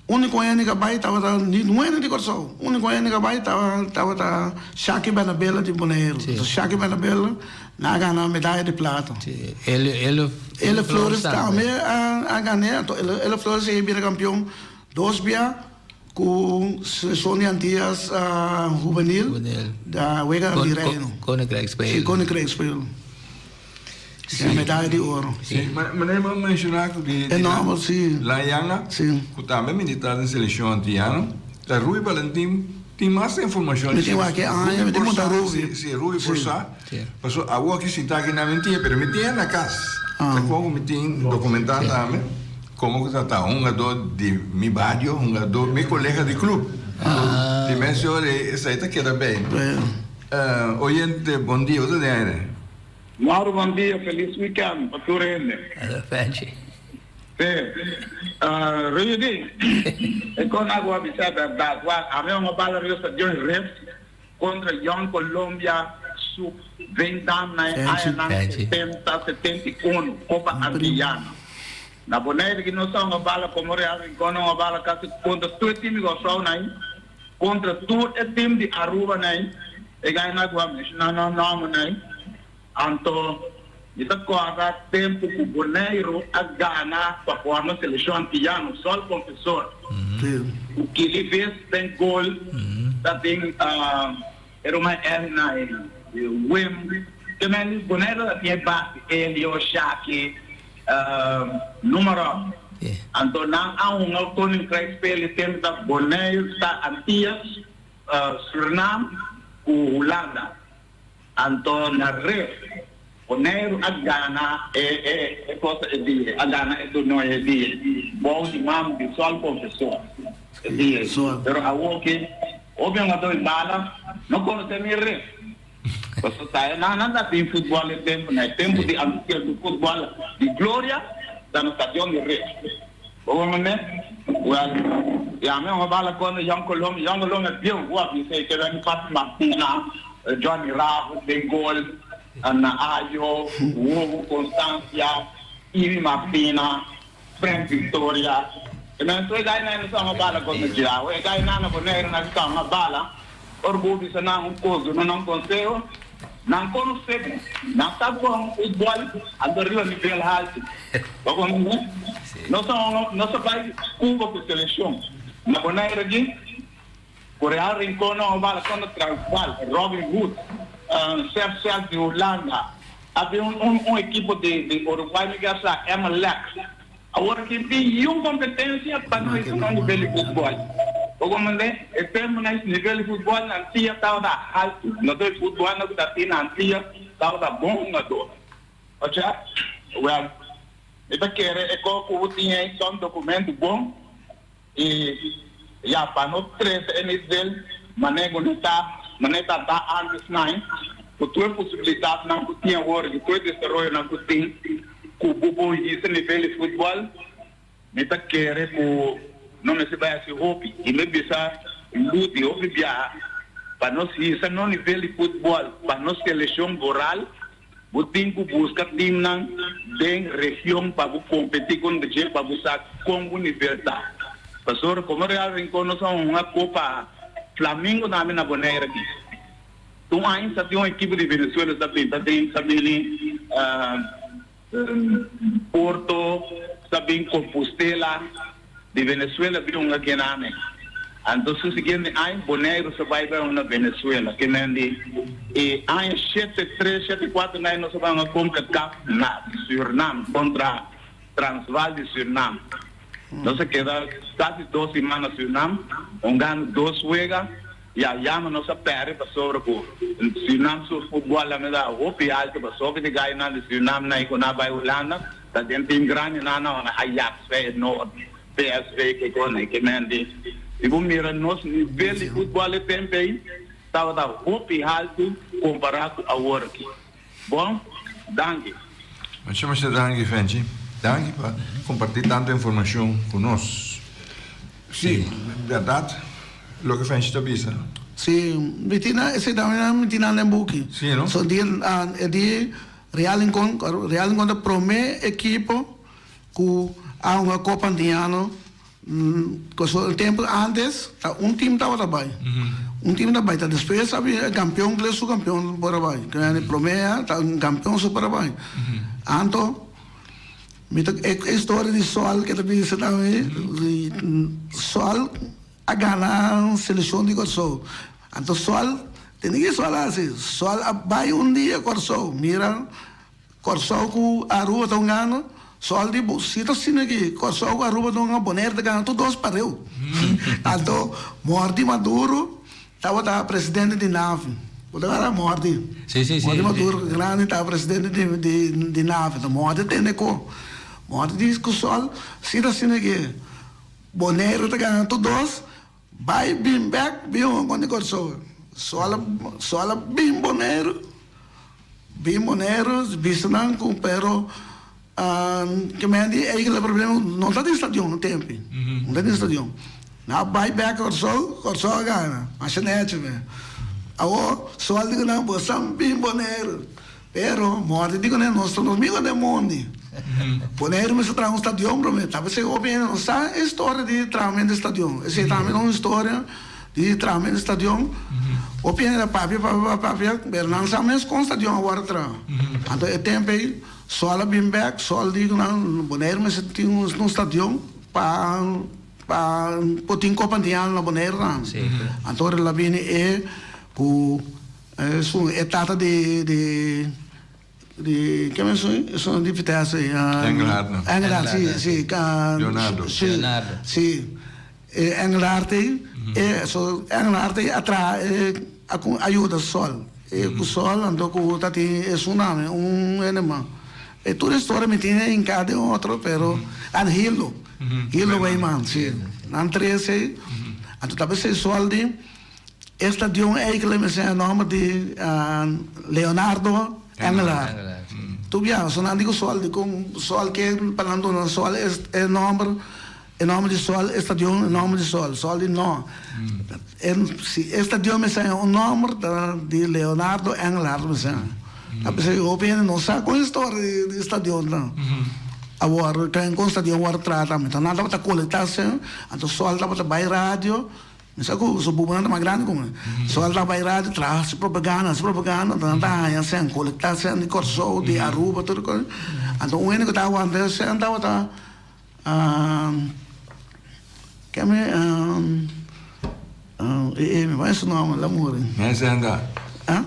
S4: Úniko hende ku a bai tabata, ni nuebe di Kòrsou. Úniko hende ku a bai tabata Shaki Bernabela di Boneiru. Shaki Bernabela nan a gana medaya di plata. Elio Flores tambe a gan'é. Anto Elio Flores a bira kampion dos bia. Ku selekshon di Antias Hubenil da Wega di Reino.
S3: Koninkrijkspelen.
S4: Si, Koninkrijkspelen. Si. Medaya di oro.
S1: Si, meneer bo menshoná ku di
S4: E nòmber, si.
S1: La Yanga, ku tambe militar den selekshon antiano, ta Ruby Valentin tin mas informashon.
S4: Mi tin wak e aña, mi tin punta Ruby.
S1: Si, Ruby por sa. Pasobra awor ki sintá aki nan mi tin, pero mi tin e na kas. Ta kon ku mi tin dokumentá tambe. Como cu ta ta hungador di mi bario, hungador mi colega di club. Di mes ora esai ta keda bay. Oyente bon dia, bo ta den aire?
S8: Mauro bon dia, feliz weekend pa tur hende.
S3: Hallo Fenchi.
S8: Sí, Rudy, e con agu a bisa berdad, wak ami a bala rio stadion Rift contra Young Colombia sub 20 na e añanan 70, 71, Copa Antillana. Na Bonaire ki nos a hunga bala komo Real Rincon a hunga bala kasi kontra tur e tim di Kòrsou nai, kontra tur e tim di Aruba nai, e gainan ku a menshoná nan nòmber nai. Anto mi ta kòrda tempu ku Boneiru a gana pa forma selekshon antiyano, Sol Confesor, ku Kili Vis den gol ta tin e ruman Elna i Wim. Te men Boneiru ta tin e base, Elio, Shaki. Numero. Anto nan a hunga Koninkrijkspel e tempu ta Bonaire ta Antillas, Surinam ku Hulanda. Anto na ref Boneiru a gana e e cosa e dia, a gana e torneo e dia bou di man di Sol Confesor e dia. Pero awoki hopi hungador di bala no conoce ni ref. Pasobra ta e nan ta tin futbòl e tempu na e tempu di Antias di futbòl di gloria ta na stadion di Rif. Bo por mende? Wèl, ya mi a bala kontra Jong Colombia. Jong Colombia bieu ku a bisa e ke bini Papi Martina, Johnny Raven den gol, na Ayo, Hugo Constancia, Ivy Martina, Frank Victoria. E men tur e gainan no sa bala kontra Girawo. E gainan na Boneiru nan sa bala. Ora bo bisa nan un kos, duna nan un konseho, nan konosé bo. Nan sa ku bo hunga futbòl anto riba nivel haltu. Bo konosé? Nos a hunga, nos a bai Cuba ku selekshon. Na Boneiru aki, ku Real Rincon nan a bala kontra Transvaal, Robin Hood, Sef Sef di Hulanda. A bin un un ekipo di di Uruguay mi ke a sa Emelec. Awor aki tin yun kompetensia pa no hisa nan nivel di futbòl. Bo komprendé? E tempu nan hisa nivel di futbòl na Antia tabata haltu. No ta e futbòlnan ku ta tin na Antia tabata bon hungadó. Oca? Wèl, mi ta kere e kos ku bo tin ei ta un dokumentu bon i ya pa no trese e nivel manera ku no ta manera ta ta antes nai ku tur e posibilidatnan ku tin awor i tur e desaroyonan ku tin ku bo por hisa nivel di futbòl, mi ta kere ku no mester bai hasi hopi i mi bisa Luti hopi biaha pa nos hisa no nivel di futbòl pa nos selekshon boral bo tin ku buska timnan den region pa bo kompetí kontra dje pa bo sa kon bo nivel ta. Pasobra komo Real Rincon nos a hunga Kopa Flamingo tambe na Bonaire aki. Un aña sa tin un ekipo di Venezuela sa bin ta den sa bini Porto sa bin Compostela di Venezuela bin hunga kename. Anto su siguiente aña Boneiru sa bai bai hunga Venezuela kemen di e aña shete tres shete kuater nai nos a bai hunga Concacaf na Surinam kontra Transvaal di Surinam. Nos a keda kasi dos siman na Surinam hungando dos wega. Ya yama nos a perde pasobra ku Surinam su futbol a meda hopi alto pasobra di gainan di Surinam nan ku nan bai Hulanda ta den team grandi nan nan ora Ajax, Feyenoord, PSV kiko nan ke men di si bo mira nos nivel di futbol e tempo ei tabata hopi alto kompara ku awor aki. Bon danki.
S1: Masha masha danki Fenchi. Danki pa comparti tanto informacion cu nos. Si, berdad loke Fenchi ta bisa.
S4: Si, mi tin nan, esei tambe mi tin nan den buki.
S1: Si, no?
S4: So di e di Real Rincon, Real Rincon ta prome ekipo cu a hunga Copa Antiano Pasobra e tempu antes ta un team tabata bai. Un team ta bai ta despues a bin e kampeon kle su kampeon por a bai. Ke mende prome ya ta un kampeon su por a bai. Anto mi ta e historia di Sol ke ta bisa tambe Sol. a gana selekshon di Kòrsou. Anto Sol, tende ke Sol a hasi? Sol a bai un dia Kòrsou, mira Kòrsou ku Aruba ta hungando, Sol di bo si ta asina aki, Kòrsou ku Aruba ta hunga, Bonaire ta gana tur dos pareu. Anto Mordy Maduro tabata presidente di NAVI. Bo ta wèr Mordy?
S3: Si, si, si.
S4: Mordy Maduro grandi tabata presidente di di di NAVI. Anto Mordy a tende ku, Mordy di ku Sol si ta asina aki, Bonaire ta gana tur dos, Bai bin bek bin hunga kontra Kòrsou. Sol a sol a bin Boneiru, bin Boneiru bisa nan ku pero ke men di eigentlik problema no ta den stadion tempi, no ta den stadion. Nan a bai bek Kòrsou, Kòrsou a gana, masha nechi men. Awor sol di ku nan bo san bin Boneiru. Pero, morte di kuné nos ta nos migo den mondi. Boneiru mester traha un stadion promé. Ta p'esei hopi hende no sa e historia di trahamentu di stadion. Esei tambe ta un historia di trahamentu di stadion. Hopi hende ta papia, papia, papia, pero nan sa mes kon stadion a wòrdu traha. Anto e tempu ei Sol a bin bèk, Sol di ku nan Boneiru mester tin un stadion pa pa por tin Kopa Antiano na Boneiru tambe. Anto ora el a bini e ku. Esun e tata di di di ken esun esun di Vitesse ei
S1: Engelhard no.
S4: Engelhard si si
S1: Leonardo.
S4: Si si e Engelhard ei e so Engelhard ei a traha e a ku a yuda Sol e ku Sol anto ku ta tin esun tambe un hende mas e tur historia mi tin hinká den otro pero an Hildo Hildo Weyman si nan tres ei anto ta p'esei Sol di. E stadion eigenlijk mester e nomber di Leonardo Engelhard. Tur biaha so nan di ku Sol dikon Sol ke pa nan duna Sol e nomber e nomber di Sol e stadion e nomber di Sol. Sol di no. Si e stadion mester haña un nomber ta di Leonardo Engelhard mester haña. Ta p'esei hopi hende no sa kon e storia di stadion ta. Awor kon stadion wòrdu traha tambe. Nan tabata kolektá asen anto Sol tabata bai radio. Mi sa ku su bubunan ta mas grandi ku mi. So el ta bai radio traha hasi propaganda, hasi propaganda, anto nan ta haña sèn, kolektá sèn di Kòrsou, di Aruba, tur kos. Anto un hende ku ta awanta e sèn tabata keme e mi bai su nòmber, el a muri.
S1: Nan sèn ta?
S4: Ah?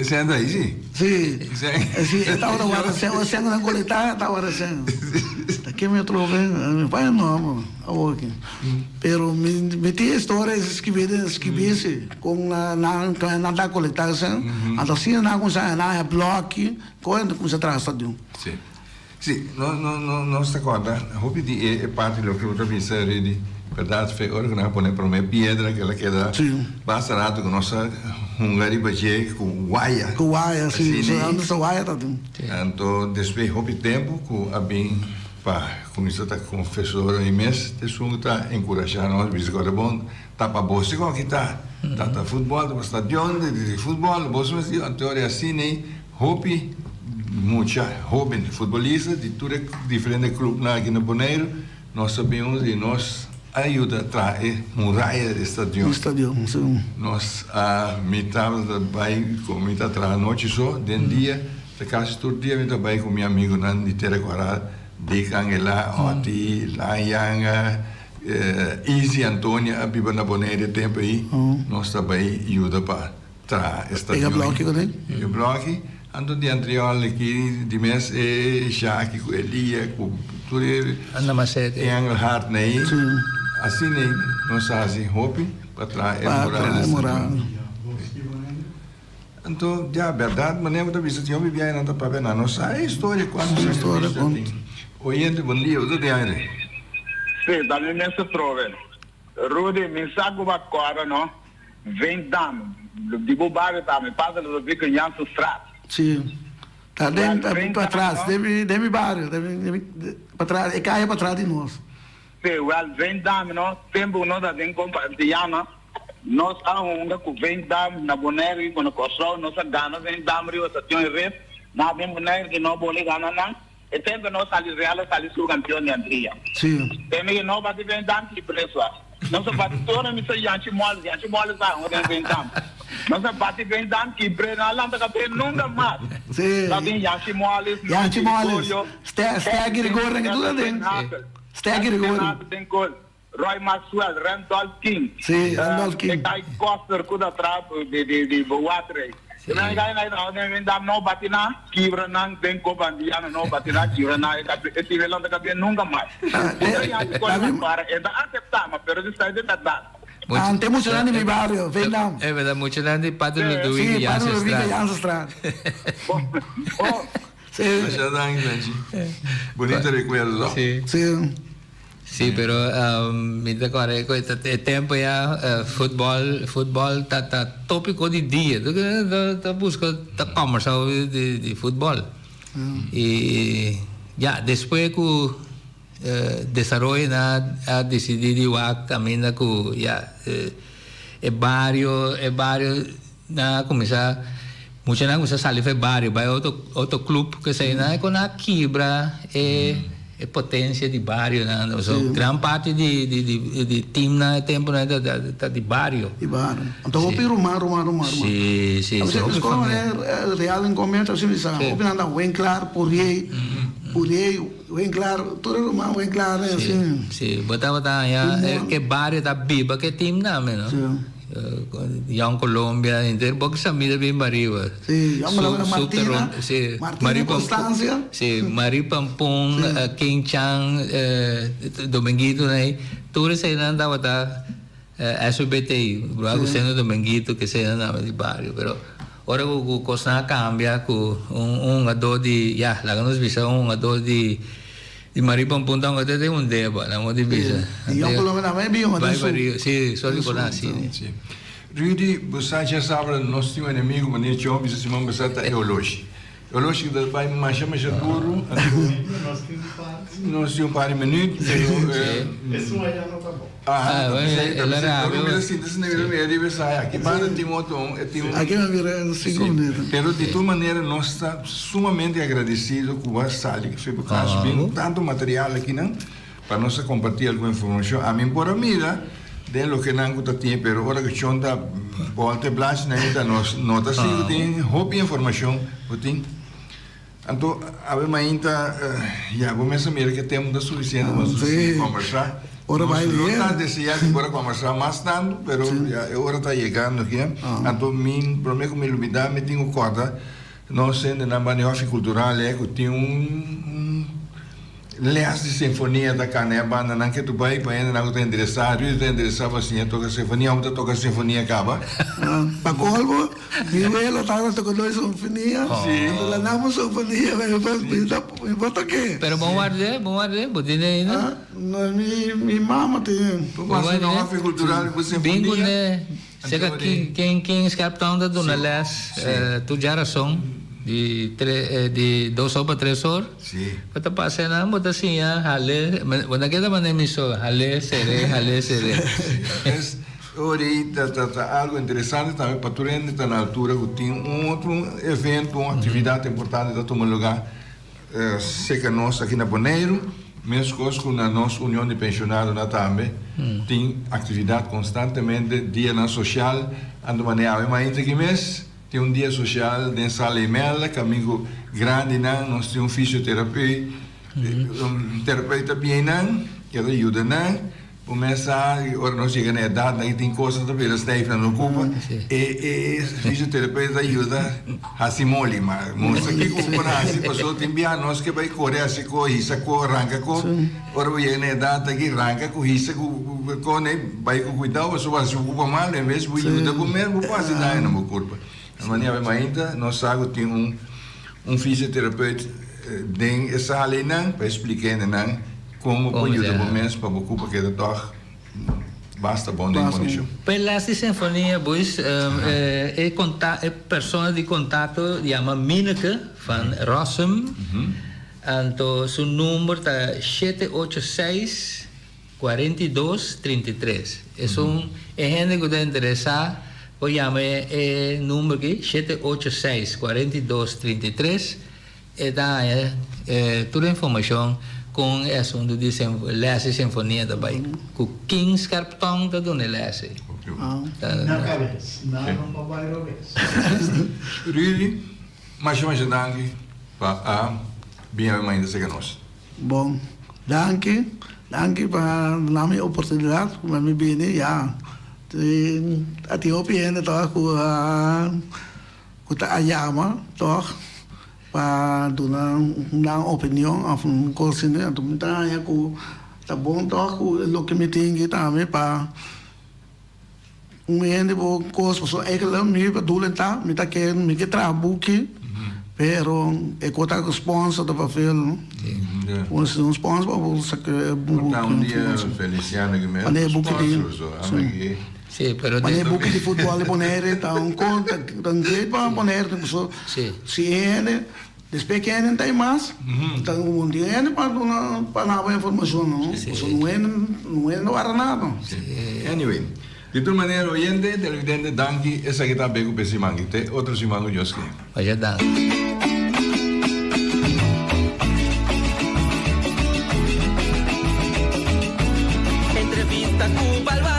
S1: Sèn ta ahí si?
S4: Si, si, e tabata warda sèn, ora sèn ku nan kolektá e ta warda sèn. Ta keme atrobe, mi bai e nòmber awor aki. Pero mi mi tin e historia skibí den skibí si, kon nan nan ta kolektá sèn. Anto asina nan a kuminsá nan a haña blòki, kon nan ta kuminsá traha stadion.
S1: Si. Si, no no no nos ta kòrda hopi di e e parti loke bo ta bisa Rudy, bèrdat fe ora ku nan a pone promé piedra kela keda basta rato ku nos a hunga riba dje ku waya.
S4: Ku waya, si, solamente sa waya ta tin.
S1: Anto despues hopi tempu ku a bin pa kuminsá ta konfesor ei mes esun ku ta enkurashá nos bisa ku ora bon tapa bo si kon kita ta ta futbòl ta pa stadion di futbòl bo mes anto ora asina ei Hopi mucha hoben futbolista di tur e diferente clubnan aki na Boneiru, nos a bin huntu i nos a yuda traha e muraya di e stadion.
S4: Stadion, si.
S1: Nos a, mi tabata bai ku mi ta traha nochi so, den dia, ta kasi tur dia mi ta bai ku mi amigunan di Tera Kòrá, Dick Angela, Otty, Lan Yanga, Izzy Antonia a biba na Boneiru e tempu ei, nos ta bai yuda pa. Traha e stadion.
S4: Pega bloki kuné?
S1: Pega bloki. Anto di antriol aki di mes e Shaki ku Elia ku tur e
S3: Anda masete.
S1: Engelhard na ei. Asina ei nos a hasi hopi pa traha e mural di stadion. Anto ya bèrdat manera bo ta bisa tin hopi biaha nan ta papia nan no sa e historia kuantu sakrifisio ta tin. Oyente bon dia bo ta tin aire?
S8: Sí, ta mi mes atrobe. Rudy, mi sa ku bo a kòrda no. Veendam, di bo bario tambe, pasa Ludovico Jansenstraat.
S4: Sí, ta den patras, den mi, den mi bario, den mi, den mi, patras, e kaya patras di nos.
S8: Sí, wèl, Veendam no, tempu ku nos a den Kompa Antiana, nos a hunga ku Veendam na Boneiru i ku na Kòrsou, nos a gana Veendam riba Station e Rif, na den Boneiru di no boli gana nan, e tempu nos sali Real a sali surkampion di Antia.
S4: Sí.
S8: Tempu ku no bati Veendam ki presu a. Nos a bati tur mi sa Yanchi Moles, Yanchi Moles a hunga den Veendam. Nos a bati Veendam kibr'é, no a lanta kab'é nunka mas.
S4: Sí.
S8: Ta bin Yanchi Moles,
S4: Yanchi
S8: Nochi
S4: Moles,
S8: Gregorio,
S4: Ste, Ste Gregorio, nan ke tur ta den. Ste Gregorio.
S8: Den gol. Roy Maxwell, Randolph King.
S4: Sí, Randolph King.
S8: E kai Koster ku ta tra di di di Bewaterij.
S3: Sí.
S8: Nan kai nan nan nan no bati na kibra nan den Copa Antiano no bati na kibra nan e kapi e nivel nan ta kapia nunka mas. Bo ta yami kon nan para e ta aseptá ma pero si sa e bèrdat.
S4: Ante muchanan di mi bario, Veendam.
S3: E bèrdat muchanan di Padre Ludovico
S4: Sí, Padre Ludovico
S3: Jansenstraat.
S4: Jansenstraat.
S8: Bo
S4: Sí.
S1: Masha danki, Benji. Bonito recuerdo, no?
S3: Sí.
S4: Sí.
S3: Sí, pero mi ta kòrda ku e tempu ya futbòl futbòl ta ta tópiko di dia. Tur kende ta ta buska ta kòmbersá di di futbòl. I ya despues ku desaroyo nan a disidí di wak kaminda ku ya e bario e bario nan a kuminsá muchanan a kuminsá sali for e bario bai otro otro club kesei nan e kon a kibra e e potencia di barionan pasobra gran parti di di di di teamnan e temponan ta ta di bario.
S4: Di bario. Anto hopi ruman ruman ruman ruman.
S3: Si si si hopi familia.
S4: Real en comienzo así mi sa hopi nan ta Winklaar Puriey Puriey Winklaar tur e ruman Winklaar
S3: Si si bo tabata haña ke bario ta biba ke teamnan mi no.
S4: Si.
S3: Young Colombia henter bo ki samida bin bariba.
S4: Sí, Young Colombia Martina,
S3: Sí,
S4: Martina Constancia.
S3: Sí, Marie Pampun, King Chan, Dominguito nei, tur eseinan tabata SUBT, Brua Seno Dominguito ke eseinan tabata di bario, pero ora ku kosnan a kambia ku un hungadó di, ya, laga nos bisa un hungadó di Di Marie Pampun ta ungate den un deba, nan bo di bisa.
S4: Di Yon Colombia tambe bin ungate
S3: Bai
S4: su.
S3: pa Rio, si, so di por haci.
S1: Si. Rudy, bo sa dja sabra nos tin un enemigo manera John bisa siman pasá ta e oloshi. E oloshi ta bai masha masha duru, anto
S2: Nos tin un par.
S1: nos tin un par di minuut, pero
S2: Esun allá no ta bon.
S1: Aha,
S3: Ah,
S1: ta
S3: bueno,
S1: pesey, ta
S3: el a
S1: pesey.
S3: rabia,
S1: Ora mi ta sinta asina mi ta mira riba esai aki banda tin otro un, e tin un.
S4: Aki mi mira en cinco
S1: Sí,
S4: minuut.
S1: pero di tur manera nos ta sumamente agradecido cu bo a sali cu bo cas bin tanto material akinan pa nos a comparti algun informacion. Ami por a mira den loke nan cu ta tin, pero ora cu Chon ta bolta e blachi nan ta nos no ta sigur tin hopi informacion cu tin. Anto awe mainta ya bo mes a mira ke tempu ta sufisiente pa nos sigui kombersá.
S4: Ora
S1: Nos
S4: bai
S1: lo
S4: bien.
S1: ta deseá di por a kombersá mas tantu, pero ya e ora ta yegando aki. Anto mi promé ku mi lubidá mi tin ku kòrda nos hendenan banda di Hòfi Kultural e ku tin un Les di sinfonia ta cana e bandanan ke tu bai pa hendenan ku ta interesá, Rudy ta interesá pa siña toka sinfonia, amo ta toka sinfonia kaba.
S4: Pa colmo, mi welo tabata toca nos sinfonia, anto la namo sinfonia, mi por toke.
S3: Pero bon ward'é, bon ward'é, bo tene ainda?
S4: No, mi mi mama tene.
S1: Bo pasa na hofi cultural ku sinfonia.
S3: Bin kuné. Seka ken ken Scherptown ta duna les tur djarason di tre di dos or pa tres or. Bo ta pasa einan bo ta siña hale bo no keda manera mi so hale sere hale sere.
S1: Es ora ei ta ta ta algo interesante tambe pa tur hende ta na altura ku tin un otro evento un aktividat importante ta tuma luga Seka nos aki na Boneiru, meskos ku na nos Union di Pensionadonan tambe, tin aktividat konstantemente, dianan sosial, anto manera awe mainta aki mes tin un dia sosial den Sala Imelda, kamingu grandinan, nos tin un fisioterapeut, un terapeuta bienan, ke ta yuda nan. Bo mes sa ora nos yega na edat nan tin kosnan ta bira stijf na no kurpa e e fisioterapeuta ta yuda hasi moli ma mustra kiko bo por hasi paso tin bia nos ke bai kore hasi ko hisa ko ranka ko ora bo yega na edat aki ranka ku hisa ku ko ne bai ku kuidao paso bo hasi bo kurpa mal en bes bo yuda bo mes bo por hasi daño na bo kurpa na manera mainta nos sa ku tin un Un fisioterapeut den e sala einan pa explica hendenan con bo por yuda bo mes pa bo cupa keda tog basta bon den condicion.
S3: Pa e les di sinfonia boys e e persona di contacto yama Mineke van Rossum anto su number ta shete ocho seis 42, 33. Esun e hende ku ta interesá por yama e number aki, shete ocho seis, 42, 33. E ta haña tur e informashon kon e asuntu di lès di sinfonia ta bai. Ku kin skerptòn ta duna e lès ei.
S2: Na kabes, na no pa bai robes.
S1: Rudy, masha masha danki pa a bin awe mainta seka nos.
S4: Bon. Danki, danki pa duna mi oportunidat ku mi bini ya. A tin hopi hende tòg ku a ku ta a yama tòg pa duna nan opinion òf un kos asina. Anto mi ta haña ku ta bon tòg ku loke mi tin aki tambe pa Un hende bo kos pasobra eigenlijk mi bedoeling ta mi ta ke mi ke traha buki pero e ku ta sponsor ta papel no un si un sponsor pa bo saka e buki
S1: Por ta un dia Feliciano ki mester
S4: Wanneer buki di
S1: sponsor so ame ki
S3: Sí, pero
S4: Wanneer buki di futbol di Bonaire ta un kon ta un great pa Bonaire pasobra si e hende Despues ke hende ta mas, ta un di hende pa duna pa naba informacion no, pasobra no hende no hende wara nada.
S1: Anyway, di tur manera oyente, televidente danki esaki ta be ku pe siman aki te otro siman ku Dios ke.
S3: Masha danki.
S9: Entrevista cu balwaar.